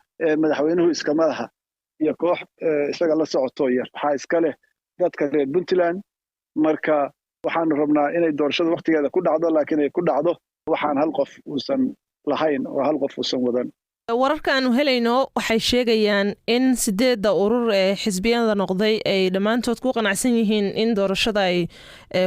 madaxweynuhu iskama laha iyo koox isaga la socotoo yar, waxaa iska leh dadka reer Puntland. Marka waxaanu rabnaa inay doorashada wakhtigeeda ku dhacdo, laakiin ay ku dhacdo waxaan hal qof uusan lahayn oo hal qof uusan wadan. Wararka aanu helayno waxay sheegayaan in sideedda urur ee xisbiyada noqday ay dhammaantood ku qanacsan yihiin in doorashada ay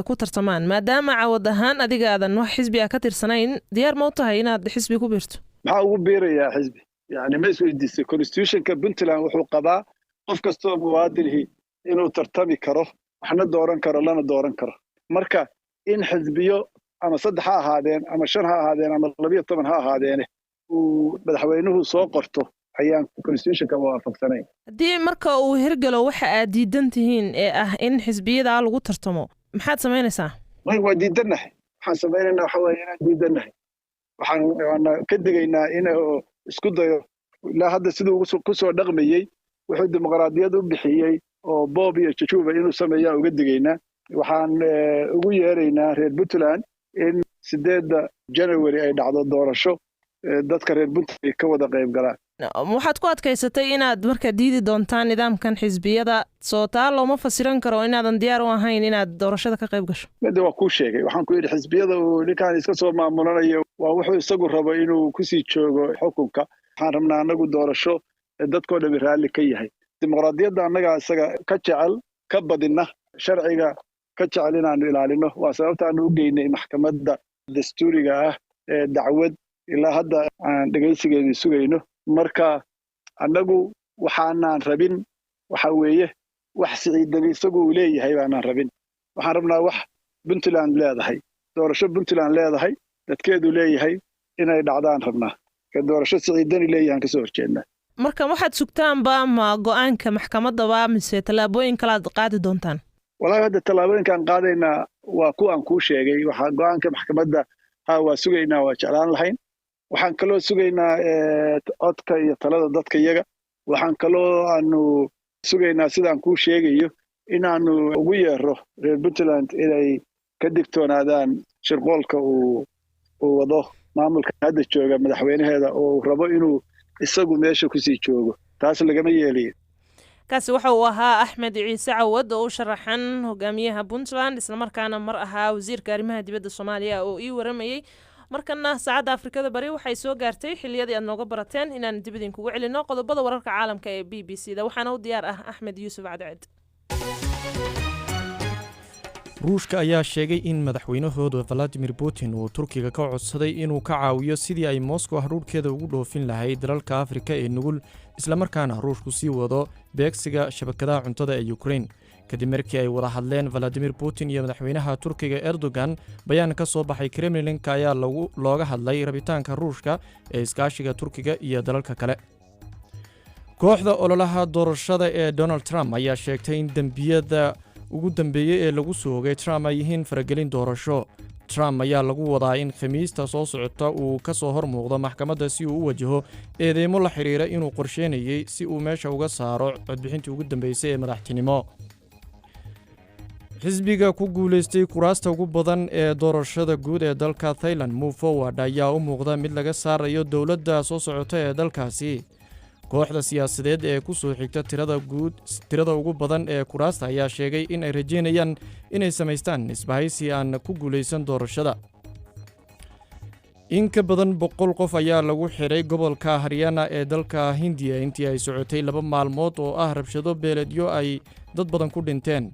ku tartamaan. Maadaama Cawad ahaan adiga aadan wax xisbi ah ka tirsanayn, diyaar ma u tahay inaad xisbi ku biirto? Maxaa ugu biirayaa xisbi? Yani ma isweydiisay, constitutionka Puntland wuxuu qabaa qof kastoo muwaadinihi inuu tartami karo, waxna dooran karo, lana dooran karo. Marka in xisbiyo ama 3 ha ahaadeen ama 5 ha ahaadeen ama 12 ha ahaadeene uu madaxweynuhu soo qorto ayaan constitutionka waafaqsanayn. Haddii marka uu hirgalo waxa aad diidan tihiin ee ah in xisbiyadaa lagu tartamo, maxaad samaynaysaa? May, waa diidannahay. Waxaan samaynaynaa waxa weeye inaan diidannahay. Waxaan waana ka digaynaa inuu isku dayo. Ilaa hadda siduu ku soo dhaqmayey, wuxuu dimuqraadiyad u bixiyey oo boob iyo jujuuba inuu sameeyaa uga digaynaa. Waxaan ugu yeeraynaa reer Puntland in 8-da January ay dhacdo doorasho dadka reer Puntland ay ka wada qayb galaan. Waxaad ku adkaysatay inaad marka diidi doontaan nidaamkan xisbiyada. Soo taa looma fasiran karo inaadan diyaar u ahayn inaad doorashada ka qayb gasho? Mada, waa kuu sheegay. Waxaan ku yidhi xisbiyada uu ninkaan iska soo maamulanayo waa wuxuu isagu rabo inuu kusii joogo xukunka. Waxaan rabnaa annagu doorasho dadkoo dhami raalli ka yahay. Dimuqraadiyadda annagaa isaga ka jecel, ka badina, sharciga ka jecel inaanu ilaalino. Waa sababtaanu u geynay maxkamadda dastuuriga ah ee dacwad ilaa hadda aan dhegaysigeedii sugayno. Marka annagu waxaanaan rabin waxa weeye wax Siciid Deni isagu uu leeyahay baanaan rabin. Waxaan rabnaa wax Puntland leedahay, doorasho Puntland leedahay, dadkeedu leeyahay inay dhacdaan rabnaa. Doorasho Siciid Deni leeyahan kasoo horjeednaa. Marka waxaad sugtaanba ma go-aanka maxkamadaba mise tallaabooyin kalaad qaadi doontaan? Walahi, hadda tallaabooyinkaan qaadaynaa waa kuwa aan kuu sheegay. Waxaa go-aanka maxkamadda ha waa sugaynaa, waa jeclaan lahayn. Waxaan kaloo sugaynaa codka iyo talada dadka iyaga. Waxaan kaloo aanu sugaynaa, sidaan kuu sheegayo, inaanu ugu yeero reer Puntland inay ka digtoonaadaan shirqoolka uu wado maamulka hadda jooga madaxweynaheeda oo uu rabo inuu isagu meesha kusii joogo. Taas lagama yeelayo. Kaasi waxa uu ahaa Axmed Ciise Cawad oo u sharaxan hogaamiyaha Puntland, islamarkaana mar ahaa wasiirka arrimaha dibadda Soomaaliya oo ii waramayey. Markana saacadda Afrikada Bari waxay soo gaartay xiliyadii aad nooga barateen inaan dib idinkugu celino qodobada wararka caalamka ee BBC da. Waxaana u diyaar ah Axmed Yuusuf Cadceed. Ruushka ayaa sheegay in madaxweynahooda Valadimir Putin uu Turkiga ka codsaday inuu ka caawiyo sidii ay Moscow hadhuudhkeeda ugu dhoofin lahayd dalalka Afrika ee nugul, islamarkaana Ruushku sii wado beegsiga shabakadaha cuntada ee Ukrain. Kadib markii ay wada hadleen Valadimir Putin iyo madaxweynaha Turkiga Erdogan, bayaan ka soo baxay Kremlinka ayaa looga hadlay rabitaanka Ruushka ee iskaashiga Turkiga iyo dalalka kale. Kooxda ololaha doorashada ee Donald Trump ayaa sheegtay in dembiyada ugu dambeeyey ee lagu soo ogay Trump ay yihiin faragelin doorasho. Trump ayaa lagu wadaa in Khamiista soo socota uu ka soo hor muuqdo maxkamadda si uu u wajaho eedeymo la xidhiira inuu qorsheynayey si uu meesha uga saaro codbixintii ugu dambeysay ee madaxtinimo. Xisbiga ku guulaystay kuraasta ugu badan ee doorashada guud ee dalka Thailand, Move Forward, ayaa u muuqda mid laga saarayo dowladda soo socota ee dalkaasi. Kooxda siyaasadeed ee ku soo xigta tirada guud, tirada ugu badan ee kuraasta, ayaa sheegay in ay rajeynayaan inay samaystaan isbahaysi aan ku guulaysan doorashada. In ka badan 100 qof ayaa lagu xiray gobolka Haryana ee dalka Hindiya intii ay socotay 2 maalmood oo ah rabshado beeleedyo ay dad badan ku dhinteen.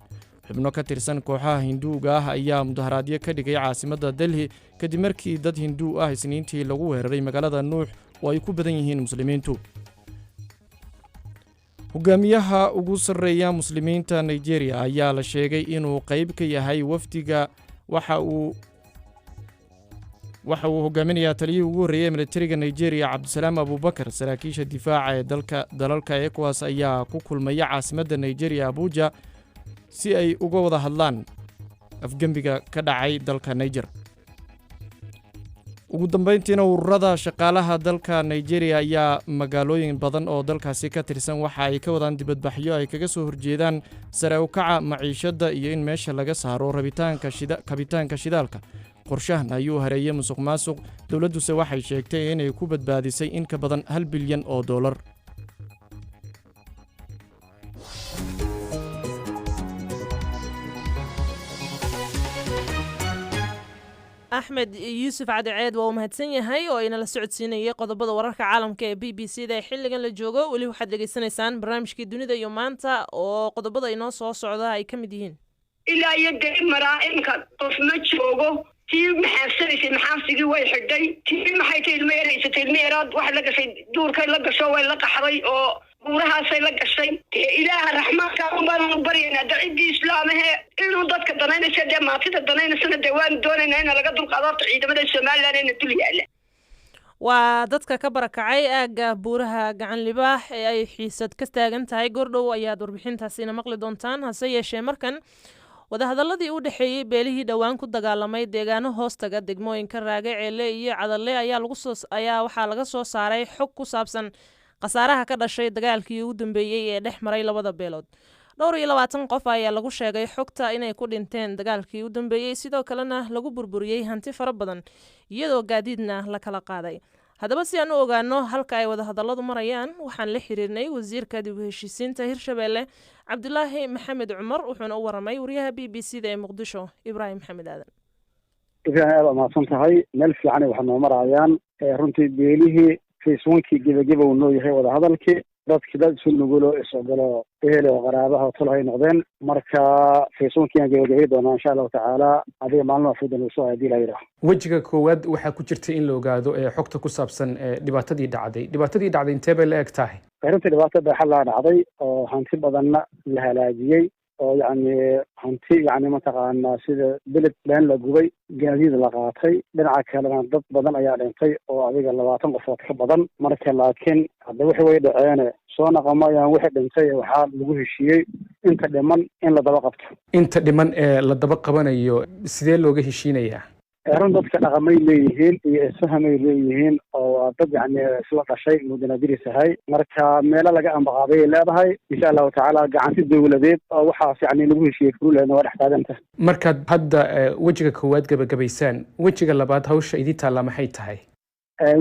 Xubno ka tirsan kooxaha Hinduuga ah ayaa mudaharaadyo ka dhigay caasimadda Delhi kadib markii dad Hinduu ah Isniintii lagu weeraray magaalada Nuux oo ay ku badan yihiin Muslimiintu. Hogaamiyaha ugu sarreeya Muslimiinta Nigeria ayaa la sheegay inuu qayb ka yahay wafdiga waxa uu hogaaminayaa taliyihii ugu horreeyey ee militariga Nigeria, Cabdisalaam Abuubakar. Saraakiisha difaaca ee dalka dalalka ECOWAS ayaa ku kulmaya caasimadda Nigeria, Abuja, si ay uga wada hadlaan afgembiga ka dhacay dalka Niger. Ugu dambeyntiina, ururada shaqaalaha dalka Nigeria ayaa magaalooyin badan oo dalkaasi ka tirsan waxa ay ka wadaan dibadbaxyo ay kaga soo horjeedaan sare u kaca maciishadda iyo in meesha laga saaro rabitaanka shida kabitaanka shidaalka. Qorshahan ayuu hareeyey musuq maasuq, dowladduse waxay sheegtay inay ku badbaadisay in ka badan 1 bilyan oo dollar. Axmed Yuusuf Cadiceed waa uu mahadsan yahay oo inala socodsiinayay qodobada wararka caalamka ee BBC da ee xilligan la joogo. Weli waxaad dhegeysanaysaan barnaamijkii Dunida iyo Maanta, oo qodobada inoo soo socda ay ka mid yihiin. Ilaa iyo dee maraa imka qof ma joogo. Tii maxaafsanaysay maxaafsigii way xidhay. Tii maxay tay ilmo yaraysatay, ilmo yaraad waxay la gashay duurkay la gasho, way la qaxday oo buurahaasay la gashay. Dee Ilaaha Raxmaanka unbaanu baryaynaa, de ciddii islaamahe inuu dadka danaynaysa, dee maatida danaynaysana, dee waanu doonaynaa ina laga dulqaado horta ciidamada Somaliland ina dul yaalla. Waa dadka ka barakacay aagga buuraha Gacan Libaax ee ay xiisad ka taagan tahay. Goordhow ayaad warbixintaasina maqli doontaan. Hase yeeshee, markan wadahadaladii u dhexeeyey beelihii dhowaan ku dagaalamay deegaano hoostaga degmooyinka Raage Ceele iyo Cadalle ayaa lagu soo ayaa waxaa laga soo saaray xog ku saabsan khasaaraha ka dhashay dagaalkii ugu dambeeyey ee dhex maray labada beelood. Dhowr iyo labaatan qof ayaa lagu sheegay xogta inay ku dhinteen dagaalkii u dambeeyey, sidoo kalena lagu burburiyey hanti fara badan, iyadoo gaadiidna la kala qaaday. Haddaba, si aan u ogaano halka ay wadahadalladu marayaan, waxaan la xiriirnay wasiirka dib u heshiisiinta Hirshabeelle, Cabdulaahi Maxamed Cumar, wuxuuna u waramay wariyaha BBC da ee Muqdisho, Ibraahim Maxamed Aadan. Ibrahim, aad mahadsan tahay. Meel fiican waxaa noo marayaan runtii. Beelihii phase one-kii gebageba uu noo yahay wadahadalkii. Dadki dad isu nugulo, is ogolo, ehel oo qaraabaha oo tolhay noqdeen. Marka phase one-kii aan gebagabay doonaa, insha Allahu tacaala, adiga maalmaha fudan uu soo hadii la yidhaah. Wejiga koowaad waxaa ku jirta in la ogaado xogta ku saabsan dhibaatadii dhacday. Dhibaatadii dhacday intee bay la eg tahay? Runtii dhibaato baaxad laa dhacday oo hanti badanna la halaajiyey, oo yacni hanti yacni mataqaanaa sida beled leen la gubay, gaadiid la qaatay. Dhinaca kalena dad badan ayaa dhintay oo adiga 20 qofood ka badan. Marka laakiin hadda wixii way dhaceene soo naqamayaan. Wixii dhintay waxaa lagu heshiiyey inta dhiman in la daba qabto. Inta dhiman ee la daba qabanayo sidee looga heshiinayaa? Run dadka dhaqamay leeyihiin iyo isfahamay leeyihiin, oo waa dad yacni isla dhashay, mudanaadiris ahay. Marka meelo laga ambaqaaday leedahay, insha Allahu tacaala, gacanti dowladeed oo waxaas yacni lagu heshiiyey furuleedna waa dhex taaganta. Markaad hadda wejiga koowaad gabagabaysaan, wejiga labaad hawsha idii taallaa maxay tahay?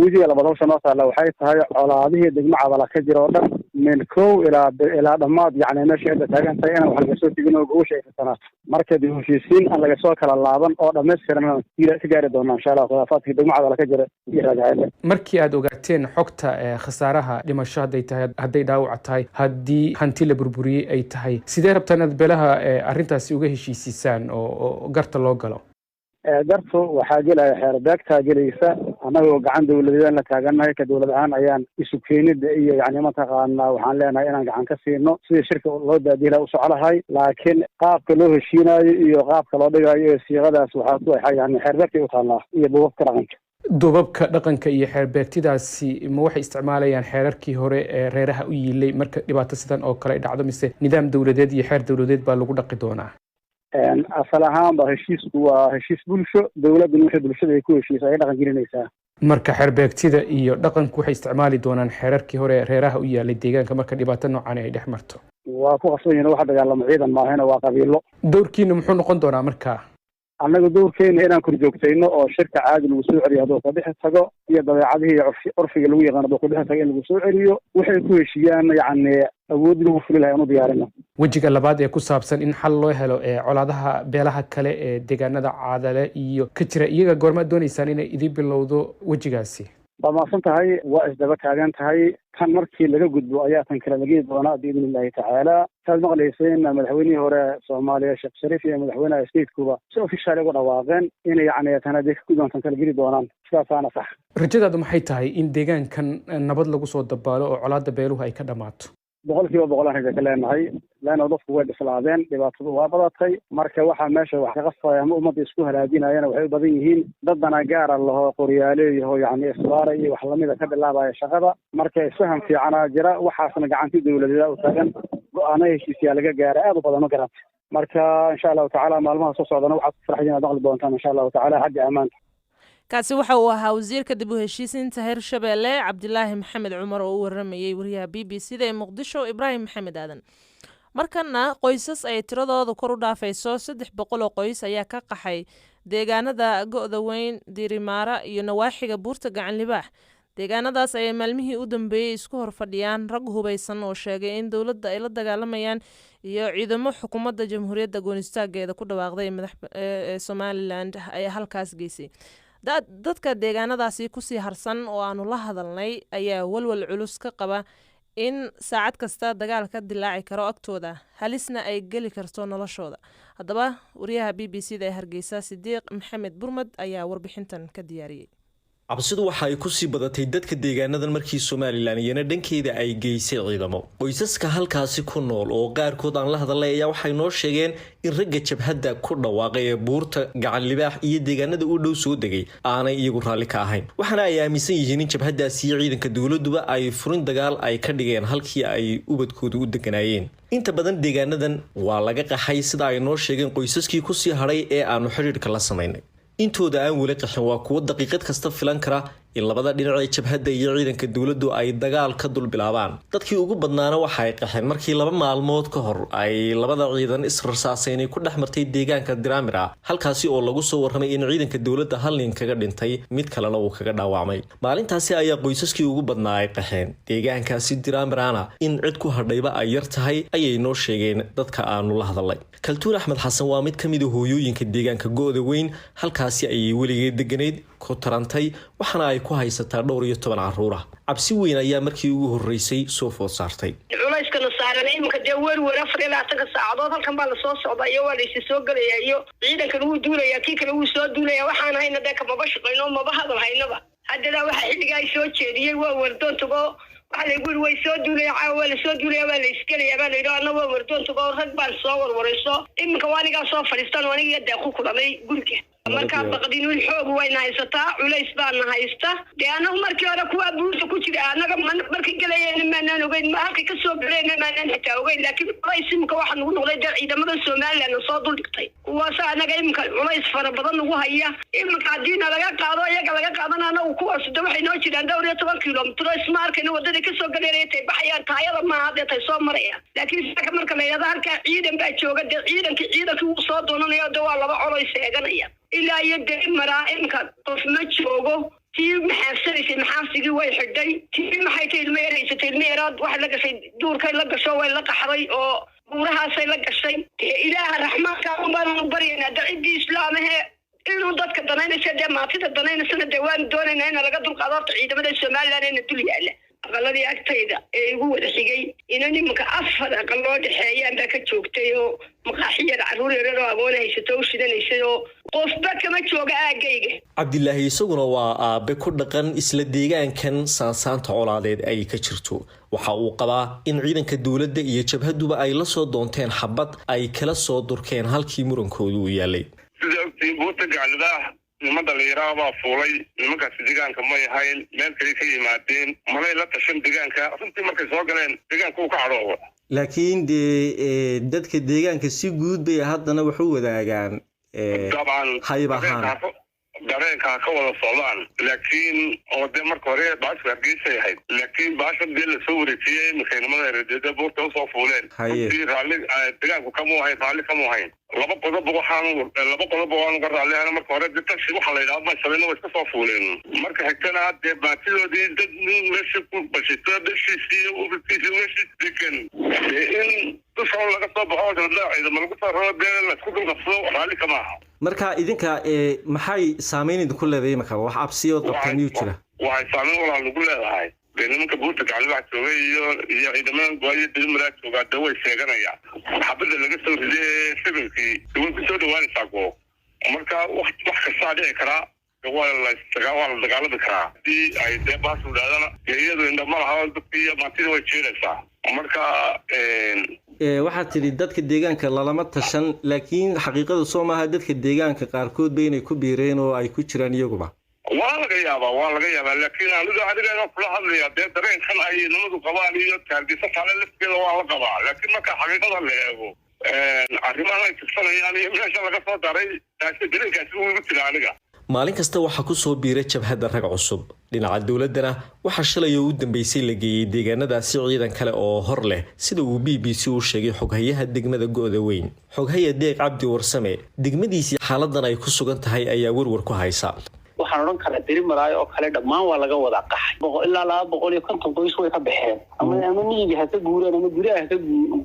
Wejiga labaad hawsha noo taalla waxay tahay colaadihii degmo Cadala ka jira oo dhan, min kow ilaa dhammaad, yacni meesha cidda taagan tahay inaan wax laga soo tegin oo gogosha ay fisanaato. Marka dib heshiisiin aan laga soo kala laaban oo dhammaystiran ka gaari doonaa, insha Allah, khilaafaadkii degmo Cadala ka jira iyo Raagaceele. Markii aad ogaateen xogta khasaaraha dhimasho hadday tahay, hadday dhaawac tahay, haddii hanti la burburiyey ay tahay, sidee rabtaan inaad beelaha arrintaasi uga heshiisiisaan oo garta loo galo? Gartu waxaa gelaya xeerbeegtaa gelaysa. Annagoo gacan dowladeedaan la taagannahay, ka dowlad ahaan ayaan isu keenida iyo yacni mataqaanaa waxaan leenahay inaan gacan ka siino sidii shirka loo daadihi laha u socolahay. Laakiin qaabka loo heshiinayo iyo qaabka loo dhigayo iyo siiqadaas waxaa ku yani xeerbeegtay u taallaa iyo duubabka dhaqanka. Duubabka dhaqanka iyo xeerbeegtidaasi ma waxay isticmaalayaan xeerarkii hore ee reeraha u yiilay marka dhibaato sidan oo kale ay dhacdo, mise nidaam dowladeed iyo xeer dowladeed baa lagu dhaqi doonaa? Asal ahaanba heshiisku waa heshiis bulsho. Dowladduna wixii bulshada ay ku heshiisa ay dhaqan gelinaysaa. Marka xeerbeegtida iyo dhaqanku waxay isticmaali doonaan xeerarkii hore ee reeraha u yaalay deegaanka marka dhibaato noocan ay dhex marto? Waa ku qasban yihin. Waxa dagaalamo ciidan maahina, waa qabiilo. Dowrkiina muxuu noqon doonaa marka? Annaga dowrkeena inaan korjoogtayno oo shirka caadi lagu soo celiyo hadduu ka bixi tago, iyo dabeecadihii iyo curfiga lagu yaqaan hadduu ka bixi tago in lagu soo celiyo. Waxay ku heshiiyaan yacni awood lagu fuli lahay aan u diyaarino. Wejiga labaad ee ku saabsan in xal loo helo ee colaadaha beelaha kale ee deegaanada Cadale iyo ka jira iyaga, goormaad doonaysaan inay idin bilowdo wejigaasi? Waa mahadsan tahay. Waa isdaba taagan tahay. Tan markii laga gudbo ayaa tan kale lageli doonaa, biidni Illahi tacaala. Saad maqlayseen, madaxweynihii hore Soomaaliya Sheekh Shariif iyo madaxweynaha statekuba si official uga dhawaaqeen inay yacni tan haddii ka gudbaan tan kale geli doonaan. Sidaasaana sax. Rajadaadu maxay tahay in deegaankan nabad lagu soo dabaalo oo colaadda beeluhu ay ka dhammaato? 100% aan raja ka leenahay, leanna dadku way bislaadeen, dhibaatadu waa badatay. Marka waxaa meesha wax ka qasbaya ama ummadda isku halaajinayana waxay u badan yihiin dad dana gaara laho, qoryaaleeyaho, yacni isbaara iyo wax lamida ka bilaabaya shaqada. Marka isfaham fiicanaa jira, waxaasna gacanti dowladeeda u taagan, go-aano heshiisyaa laga gaara aad u badan, ma garanta. Marka insha Allahu tacaala maalmaha soo socdana waxaad ku farxayin aad maqli doontaan, insha Allahu tacaala, xagga ammaanka. Kaasi waxa uu ahaa wasiirka dib u heshiisiinta Hirshabeelle, Cabdilaahi Maxamed Cumar, oo u waramayey wariyaha BBC da ee Muqdisho, Ibraahim Maxamed Aadan. Markana qoysas ay tiradooda kor u dhaafayso 300 oo qoys ayaa ka qaxay deegaanada Go'da Weyn, Diirimaara iyo nawaaxiga Buurta Gacan Libaax. Deegaanadaas ayay maalmihii u dambeeyey isku hor fadhiyaan rag hubaysan oo sheegay in dowladda ay la dagaalamayaan iyo ciidamo xukuumadda jamhuuriyadda goonistaageeda ku dhawaaqday madax ee Somaliland ayaa halkaas geysay. Dadka deegaanadaasi kusii harsan oo aanu la hadalnay ayaa walwal culus ka qaba in saacad kasta dagaal ka dilaaci karo agtooda, halisna ay geli karto noloshooda. Haddaba wariyaha BBC da ee Hargeysa, Sidiiq Maxamed Burmad, ayaa warbixintan ka diyaariyey. Cabsidu waxa ay kusii badatay dadka deegaanadan markii Somaliland iyana dhankeeda ay geysay ciidamo. Qoysaska halkaasi ku nool oo qaarkood aan la hadalay ayaa waxay noo sheegeen in ragga jabhadda ku dhawaaqay ee Buurta Gacan Libaax iyo deegaanada u dhow soo degay aanay iyagu raalli ka ahayn, waxaana ay aaminsan yihiin in jabhaddaasi iyo ciidanka dowladduba ay furin dagaal ay ka dhigeen halkii ay ubadkooda u deganaayeen. Inta badan deegaanadan waa laga qaxay, sida ay noo sheegeen qoysaskii kusii hadhay ee aanu xidhiidhka la samaynay. Intooda aan weli qaxin waa kuwo daqiiqad kasta filan kara in labada dhinac ee jabhadda iyo ciidanka dowladdu ay dagaal ka dul bilaabaan. Dadkii ugu badnaana waxa ay qaxeen markii 2 maalmood ka hor ay labada ciidan israsaaseynay ku dhex martay deegaanka Diramira, halkaasi oo lagu soo warramay in ciidanka dowladda hal nin kaga dhintay, mid kalena uu kaga dhaawacmay. Maalintaasi ayaa qoysaskii ugu badnaa ay qaxeen. Deegaankaasi Diramirana in cid ku hadhayba ay yar tahay ayay noo sheegeen dadka aanu la hadalay. Kaltuun Axmed Xasan waa mid ka mid a hooyooyinka deegaanka Go'da Weyn. Halkaasi ayay weligeed deganayd, ku tarantay, waxaana ay ku haysataa dhowr iyo toban caruur ah. Cabsi weyn ayaa markii ugu horreysay soo food saartay. Culayskana saaran iminka dee werwer 24-ka saacadood halkan baa lasoo socdaa iyo waa laysi soo gelayaa iyo ciidankan wuu duulayaa, kii kale wuu soo duulaya. Waxaan hayna dee kamaba shaqayno, maba hadal haynaba. Haddana waxa xilligaa soo jeediyey waa wardoon tago. Waxaa laygu yiri way soo duulaya caawa, waa lasoo duulaya, waa la isgelayaa baa layidhi. Anna waa wardoon tago, rag baan soo warwarayso. Iminka waa anigaa soo fadhiistan oo aniga dee ku kulamay guriga. Markaa baqdin xoog wayna haysataa, culays baana haysta. Dee anagu markii hore kuwaa buurta ku jira anaga markay gelayeen maanaan ogeyn, halkay kasoo galeen maanaan xitaa ogeyn, laakiin culays iminka waxaa nagu noqday dee ciidamada Somaliland soo duldhigtay. Kuwaasa anaga iminka culays fara badan nagu haya. Iminka haddiina laga qaado, iyaga laga qaadana, anagu kuwaas de waxay noo jiraan dhowr iyo toban kilomitro, isma arkayna wadadii kasoo galeen tay baxayaan. Taayada maaha dee tay soo marayaan, laakiin saka marka la yidhahdo halkaa ciidan baa jooga, dee ciidankii wuu soo doonanaya. De waa laba coloys eeganaya ilaa iyo dee maraa. Imka qof ma joogo. Tii maxaafsanaysay maxaafsigii way xidhay, tii maxay tay ilmo yar haysatay ilmo yaraad waxay la gashay duurkay la gasho, way la qaxday oo buurahaasay la gashay. Dee Ilaaha Raxmaanka un baanu baryaynaa, de ciddii islaamahee inuu dadka danaynaysa, dee maatida danaynaysana, dee waanu doonaynaa ina laga dulqaado horta ciidamada Somaliland eena dul yaala. Aqaladii agtayda ee igu wada xigay inan iminka afar aqal loo dhexeeyaan baa ka joogtay oo maqaaxiyada carruur yaryar oo agoon haysato u shidanaysay oo qofba kama jooga aaggayga. Cabdilaahi isaguna waa aabe ku dhaqan isla deegaankan saansaanta colaadeed ay ka jirto. Waxa uu qabaa in ciidanka dowladda iyo jabhaduba ay la soo doonteen xabad ay kala soo durkeen halkii murankoodu uu yaalay. Sida ogtiin, Buurta Gaclibaax niman dhalinyaraha baa fuulay. Nimankaasi deegaanka may ahayn, meel kale ka yimaadeen, malay la tashan deegaanka. Runtii markay soo galeen deegaanka uu ka cadhooba. Laakiin dee dadka deegaanka si guud bay haddana wax u wadaagaan. Dabcan. Hayb ahaan. Dareenka ha ka wada socdaan, laakiin oo dee marka hore baashu Hargeysay ahayd, laakiin baasha dee lasoo wareejiyey iminka inamada reedeeda buurta usoo fuuleen. Runtii raalli deegaanku kamu ahayn, raalli kamu ahayn. Laba qodob waxaan laba qodob waan uga raalli ahayn. Marka hore dee tashi waxa la yidhaha may samayno, way iska soo fuuleen. Marka xigtana dee baatidoodii dad nin meesha ku bashito, dhashiisii iyo ubadkiisii meeshii degan, dee in dusha laga soo baxo dabadna ciidamo lagu soo raro, dee laisku dulqabsado, raalli kama aha. Marka idinka maxay saameyn idinku leedahay imika? Wax cabsiyood qabtaan miyuu jira? Waxay saameyn walaal nagu leedahay dee nimanka Buurta Gaclibax joogay iyo ciidamadan gooyo dilimaraa joogaa dee way sheeganayaan. Xabadda laga soo riday sibilkii way ku soo dhawaanaysaa goo. Marka wax kastaa dhici karaa, waa la dagaalami karaa. Haddii ay dee baasu dhaadana dee iyadu indha ma laha, dadkii iyo maantida way jeedaysaa. Marka Waxaad tidhi dadka deegaanka lalama tashan, laakiin xaqiiqada soo maaha dadka deegaanka qaarkood ba inay ku biireen oo ay ku jiraan iyaguba? Waa laga yaabaa, waa laga yaabaa, laakiin aniga kula hadlaya dee dareenkan ay nimadu qabaan iyo taargisa kale lafteeda waa la qabaa, laakiin marka xaqiiqada la eego arrimahan ay tirsanayaan iyo meesha laga soo daray, taasi dareenkaasi wuu igu jira aniga. Maalin kasta waxaa ku soo biira jabhadda rag cusub. Dhinaca dowladdana waxaa shalay oo u dambeysay la geeyey deegaanadaasi ciidan kale oo hor leh, sida uu BBC u sheegay xoghayaha degmada Go'da Weyn, Xoghaya Deeq Cabdi Warsame. Degmadiisii xaaladan ay ku sugan tahay ayaa werwer ku haysa. Waxaan odhan karaa Dirimaraayo oo kale dhammaan waa laga wada qaxay. Ilaa 250 qoys way ka baxeen, ama miyiga ha ka guuraan ama gudaha ha ka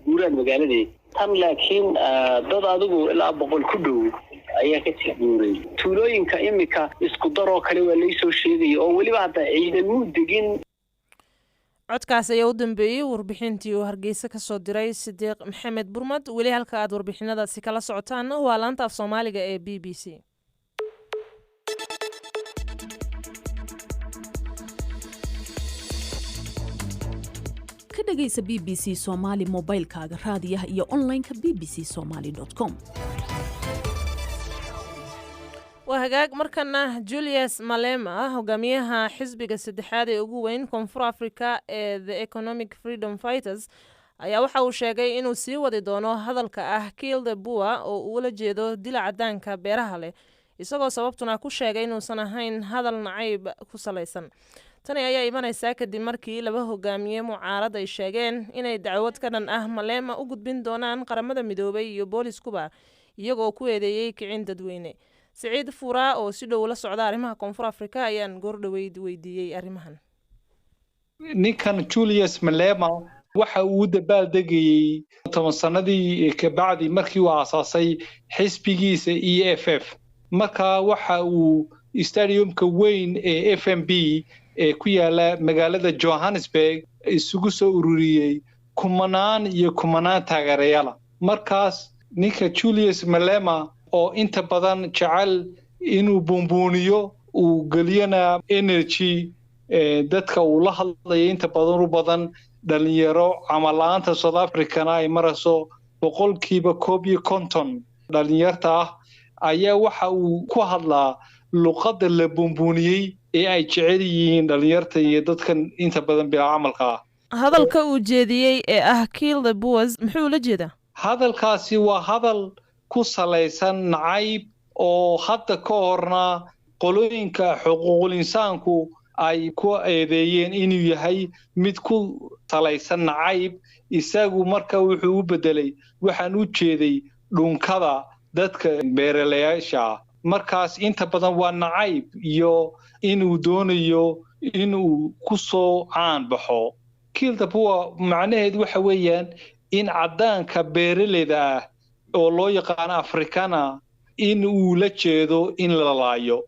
guuraan magaaladii tan, laakiin dad adigu ilaa 100 ku dhow ayaa ka sii guuray tuulooyinka. Imika isku daroo kale waa laysoo sheegaya oo weliba hadda ciidamuu degin. Codkaas ayaa u dambeeyey warbixintii uu Hargeysa kasoo diray Sidiiq Maxamed Burmad. Weli halka aad warbixinadaasi kala socotaan waa laanta af Soomaaliga ee BBC. Ka dhagaysa BBC Soomaali mobilkaaga, raadiyaha iyo onlineka bbcsomali.com. Waa hagaag. Markana Julius Malema, hogaamiyaha xisbiga saddexaad ee ugu weyn Koonfur Africa ee The Economic Freedom Fighters, ayaa waxa uu sheegay inuu sii wadi doono hadalka ah "Kill the Boer", oo uu ula jeedo dila cadaanka beeraha leh, isagoo sababtuna ku sheegay inuusan ahayn hadal nacayb ku salaysan. Tani ayaa imanaysaa kadib markii laba hogaamiye mucaarad ay sheegeen inay dacwad ka dhan ah Malema u gudbin doonaan Qaramada Midoobay iyo booliskuba, iyagoo ku eedeeyey kicin dadweyne. Siciid Fuuraa oo si dhow la socda arrimaha Koonfur Afrika ayaan goordhoweyd weydiiyey arrimahan. Ninkan Julius Malema waxa uu dabaaldegayey 10 sanadii kabacdi markii uu aasaasay xisbigiisa EFF. Marka waxa uu stadiumka weyn ee FNB ee ku yaala magaalada Johannesburg isugu soo ururiyey kumanaan iyo kumanaan taageerayaala. Markaas ninka Julius Malema oo inta badan jecel inuu buunbuuniyo, uu geliyana energy dadka uu la hadlaya, inta badan u badan dhalinyaro, camal-la-aanta South Africana ay marayso 51% dhalinyarta ah, ayaa waxa uu ku hadlaa luqadda la buunbuuniyey ee ay jecel yihiin dhalinyarta iyo dadkan inta badan bilaa camalka ah. Hadalka uu jeediyey ee ah "Kill the Boers" muxuu ula jeedaa? Hadalkaasi waa hadal ku salaysan nacayb oo hadda ka horna qolooyinka xuquuqul insaanku ay ku eedeeyeen inuu yahay mid ku salaysan nacayb. Isagu marka wuxuu u bedelay waxaan u jeeday dhunkada dadka beeralayaasha ah. Markaas inta badan waa nacayb iyo inuu doonayo inuu ku soo caan baxo. "Kill the Boer" macnaheedu waxa weeyaan in caddaanka beeraleyda ah oo loo yaqaano Africana in uu la jeedo in la laayo.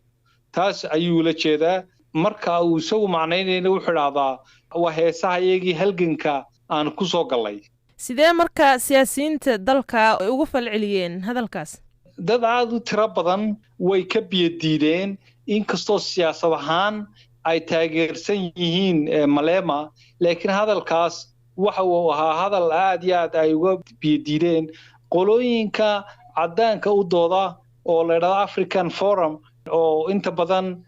Taas ayuu la jeedaa. Marka uu isagu macnaynayna wuxuu idhahdaa waa heesaha iyagii halganka aan ku soo gallay. Sidee marka siyaasiyiinta dalka ay uga falceliyeen hadalkaas? Dad aada u tiro badan way ka biyadiideen, inkastoo siyaasad ahaan ay taageersan yihiin Malema, laakiin hadalkaas waxa uu ahaa hadal aad iyo aad ay uga biyadiideen qolooyinka caddaanka u dooda oo la idhahdo African Forum, oo inta badan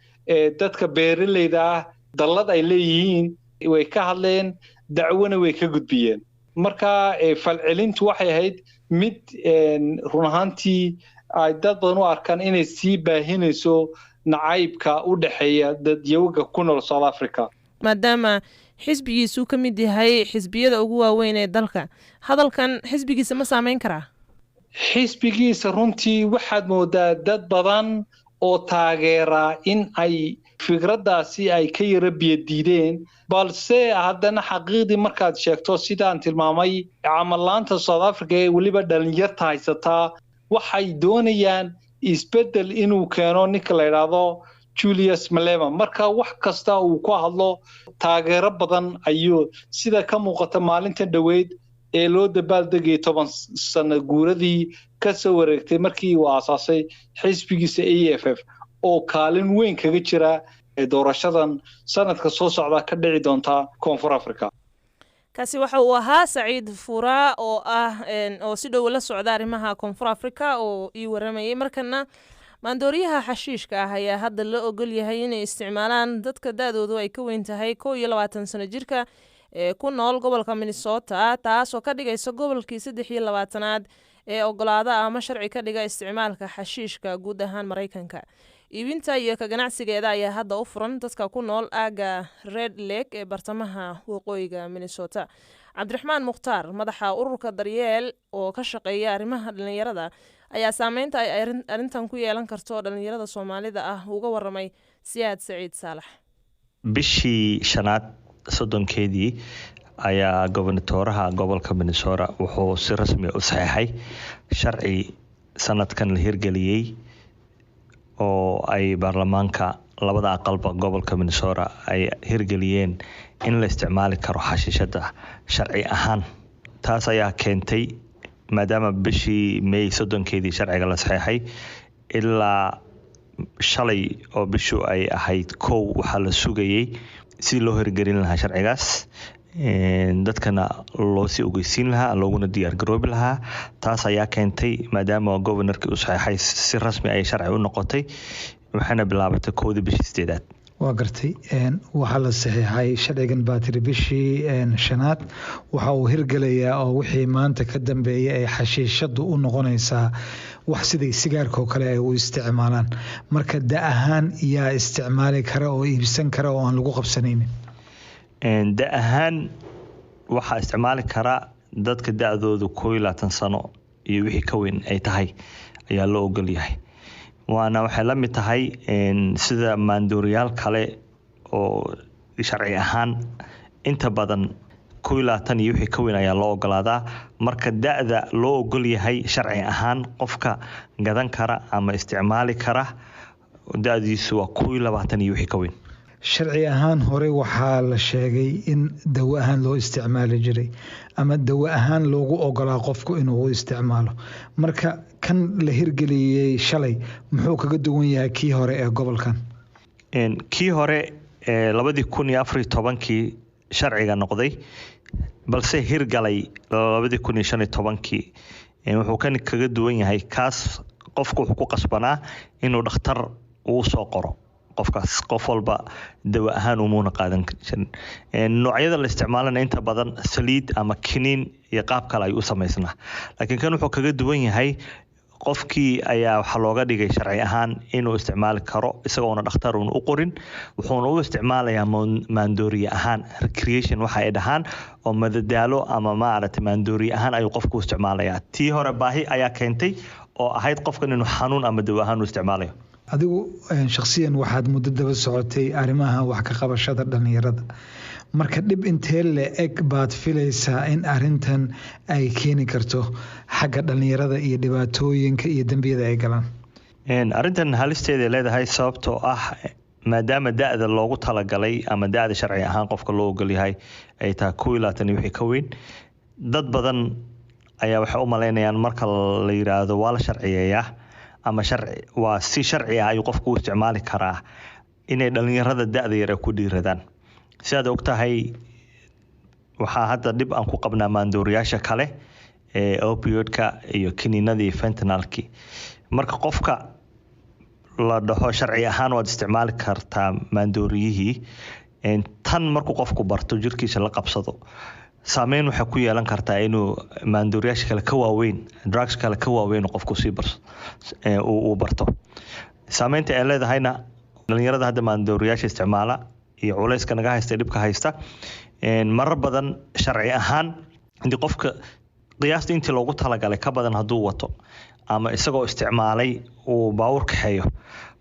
dadka beeraleyda ah dallad ay leeyihiin. Way ka hadleen, dacwona way ka gudbiyeen. Marka falcelintu waxay ahayd mid run ahaantii ay dad badan u arkaan inay sii baahinayso nacaybka u dhexeeya dadyawaga ku nool South Africa. Maadaama xisbigiisuu ka mid yahay xisbiyada ugu waaweyn ee dalka, hadalkan xisbigiisa ma saameyn karaa? Xisbigiisa runtii waxaad moodaa dad badan oo taageera in ay fikraddaasi ay ka yara biyadiideen, balse haddana xaqiiqdii markaad sheegto, sidaan tilmaamay, camallaanta South Africa ee weliba dhalinyarta haysataa waxay doonayaan isbeddel inuu keeno ninka la idhaahdo Julius Malema. Marka wax kasta uu ku hadlo taageero badan ayuu sida ka muuqata maalintan dhoweyd ee loo dabaaldegayay 10 sano guuradii ka soo wareegtay markii uu aasaasay xisbigiisa EFF, oo kaalin weyn kaga jira doorashadan sanadka soo socda ka dhici doonta Koonfur Africa. Kaasi waxa uu ahaa Saciid Furaa oo ah oo si dhow la socda arrimaha Koonfur Africa oo ii waramayay. Markana maandooriyaha xashiishka ah ayaa hadda la ogol yahay inay isticmaalaan dadka da-doodu ay ka weyn tahay 21 sano jirka ee ku nool gobolka Minnesota, taasoo ka dhigaysa gobolkii 23aad ee ogolaada ama sharci ka dhiga isticmaalka xashiishka guud ahaan Maraykanka. Iibinta iyo ka ganacsigeeda ayaa hadda u furan dadka ku nool aagga Red Lake ee bartamaha waqooyiga Minnesota. Cabdiraxmaan Mukhtaar, madaxa ururka Daryeel oo ka shaqeeya arrimaha dhalinyarada, ayaa saameynta ay arrintan ku yeelan karto dhalinyarada Soomaalida ah uga waramay Siyaad Saciid Saalax. Bishii shanaad 30-keedii ayaa gobernatoraha gobolka Minnesota wuxuu si rasmi u saxeexay sharci sanadkan la hirgeliyey oo ay baarlamaanka labada aqalba gobolka Minnesota ay hirgeliyeen in la isticmaali karo xashiishada sharci ahaan. Taas ayaa keentay, maadaama bishii May 30-keedii sharciga la saxeexay, ilaa shalay oo bishu ay ahayd 1, waxaa la sugayey sidii loo hirgelin lahaa sharcigaas, dadkana loo sii ogeysiin lahaa, looguna diyaargaroobi lahaa. Taas ayaa keentay, maadaama governorkii u saxeexay, si rasmi ay sharci u noqotay, waxayna bilaabatay 1-dii bishii sideedaad. Waa gartay. Waxaa la saxiixay sharcigan baa tiri bishii shanaad, waxa uu hirgelayaa oo wixii maanta ka dambeeya ay xashiishadu u noqonaysaa wax siday sigaarka oo kale ay u isticmaalaan. Marka da ahaan yaa isticmaali kara oo iibsan kara oo aan lagu qabsanaynin? Da ahaan waxaa isticmaali kara dadka da-doodu 21 sano iyo wixii ka weyn ay tahay ayaa loo ogol yahay, waana waxay la mid tahay sida maandooriyaal kale oo sharci ahaan inta badan 21 iyo wixii ka weyn ayaa loo ogolaadaa. Marka da-da loo ogol yahay sharci ahaan qofka gadan kara ama isticmaali kara da-diisu waa 21 iyo wixii ka weyn. Sharci ahaan hore waxaa la sheegay in dawo ahaan loo isticmaali jiray ama dawo ahaan loogu ogolaa qofku inuu u isticmaalo. Marka kan la hirgeliyey shalay muxuu kaga duwan yahay kii hore ee gobolkan? Kii hore 2014-kii sharciga noqday balse hirgalay 2015-kii, wuxuu kan kaga duwan yahay kaas qofku wuxuu ku qasbanaa inuu dhakhtar uu soo qoro. Qofkaas qof walba dawa ahaan umuuna qaadan jirin. Noocyada la isticmaalana inta badan saliid ama kiniin iyo qaab kale ayuu u samaysnaa, laakiin kan wuxuu kaga duwan yahay qofkii ayaa waxaa looga dhigay sharci ahaan inuu isticmaali karo isagoona dhakhtar uun u qorin. Wuxuuna u isticmaalayaa maandooriye ahaan, recreation waxa ay dhahaan, oo madadaalo ama maaragtay maandooriye ahaan ayuu qofku u isticmaalayaa. Tii hore baahi ayaa keentay oo ahayd qofkan inuu xanuun ama dawo ahaan u isticmaalayo. Adigu shakhsiyan waxaad muddo daba socotay arrimaha wax ka qabashada dhalinyarada. Marka dhib intee la eg baad filaysaa in arintan ay keeni karto xagga dhalinyarada iyo dhibaatooyinka iyo dembiyada ay galaan? Arrintan halisteeday leedahay, sababtoo ah maadaama da-da loogu talagalay ama da-da sharci ahaan qofka loo ogolyahay ay tahay 21 iyo wixii ka weyn, dad badan ayaa waxay u malaynayaan marka la yiraahdo waa la sharciyeeyaa ama sharci waa si sharci ah ayuu qofku u isticmaali karaa, inay dhalinyarada da-da yar ay ku dhiiradaan. Sidaad og tahay, waxaa hadda dhib aan ku qabnaa maandooriyaasha kale ee opioidka iyo kiniinadii iyo fentanalki. Marka qofka la dhaho sharci ahaan waad isticmaali kartaa maandooriyihii tan, markuu qofku barto, jirkiisa la qabsado, saameyn waxay ku yeelan kartaa inuu maandooriyaasha kale ka waaweyn, drugs kale ka waaweyn, qofku sii barso uu barto. Saameynta ay leedahayna dhalinyarada hadda maandooriyaasha isticmaala iyo culayska naga haysta, dhibka haysta, marar badan sharci ahaan intii qofka qiyaasta intii loogu talagalay ka badan hadduu wato ama isagoo isticmaalay uu baawur kaxeeyo,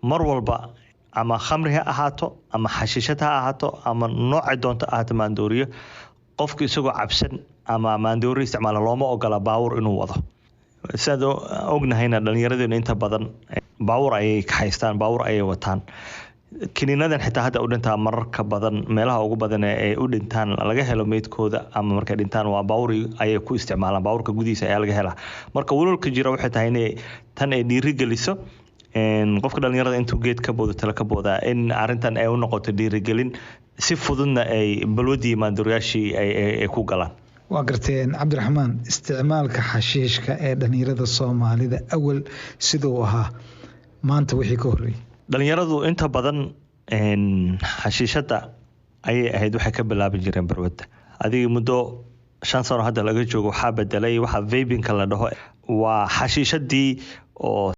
mar walba ama khamri ha ahaato ama xashiishad ha ahaato ama noocay doonto ahaato maandooriyo, qofku isagoo cabsan ama maandooriyo isticmaala looma ogola baawur inuu wado. Sidaad ognahayna, dhalinyaradeennu inta badan baawur ayay kaxaystaan, baawur ayay wataan. Kiniinadan xitaa hadda u dhintaa mararka badan, meelaha ugu badan ee u dhintaan laga helo meydkooda ama markay dhintaan waa baawur ayay ku isticmaalaan, baawurka gudihiisa ayaa laga helaa. Marka walwalka jira waxay tahay inay tan ay dhiirigeliso qofka dhalinyarada intuu geed ka boodo tala ka boodaa, in arrintan ay u noqoto dhiirigelin, si fududna ay balwadii maandooriyaashii ay ku galaan. Waa garteen. Cabdiraxmaan, isticmaalka xashiishka ee dhalinyarada Soomaalida awal siduu ahaa, maanta wixii ka horreeyey? Dhalinyaradu inta badan xashiishadda ayay ahayd waxay ka bilaabi jireen barwadda. Adiga muddo 5 sano hadda laga joogo waxaa bedelay waxa vapingka la dhaho, waa xashiishadii oo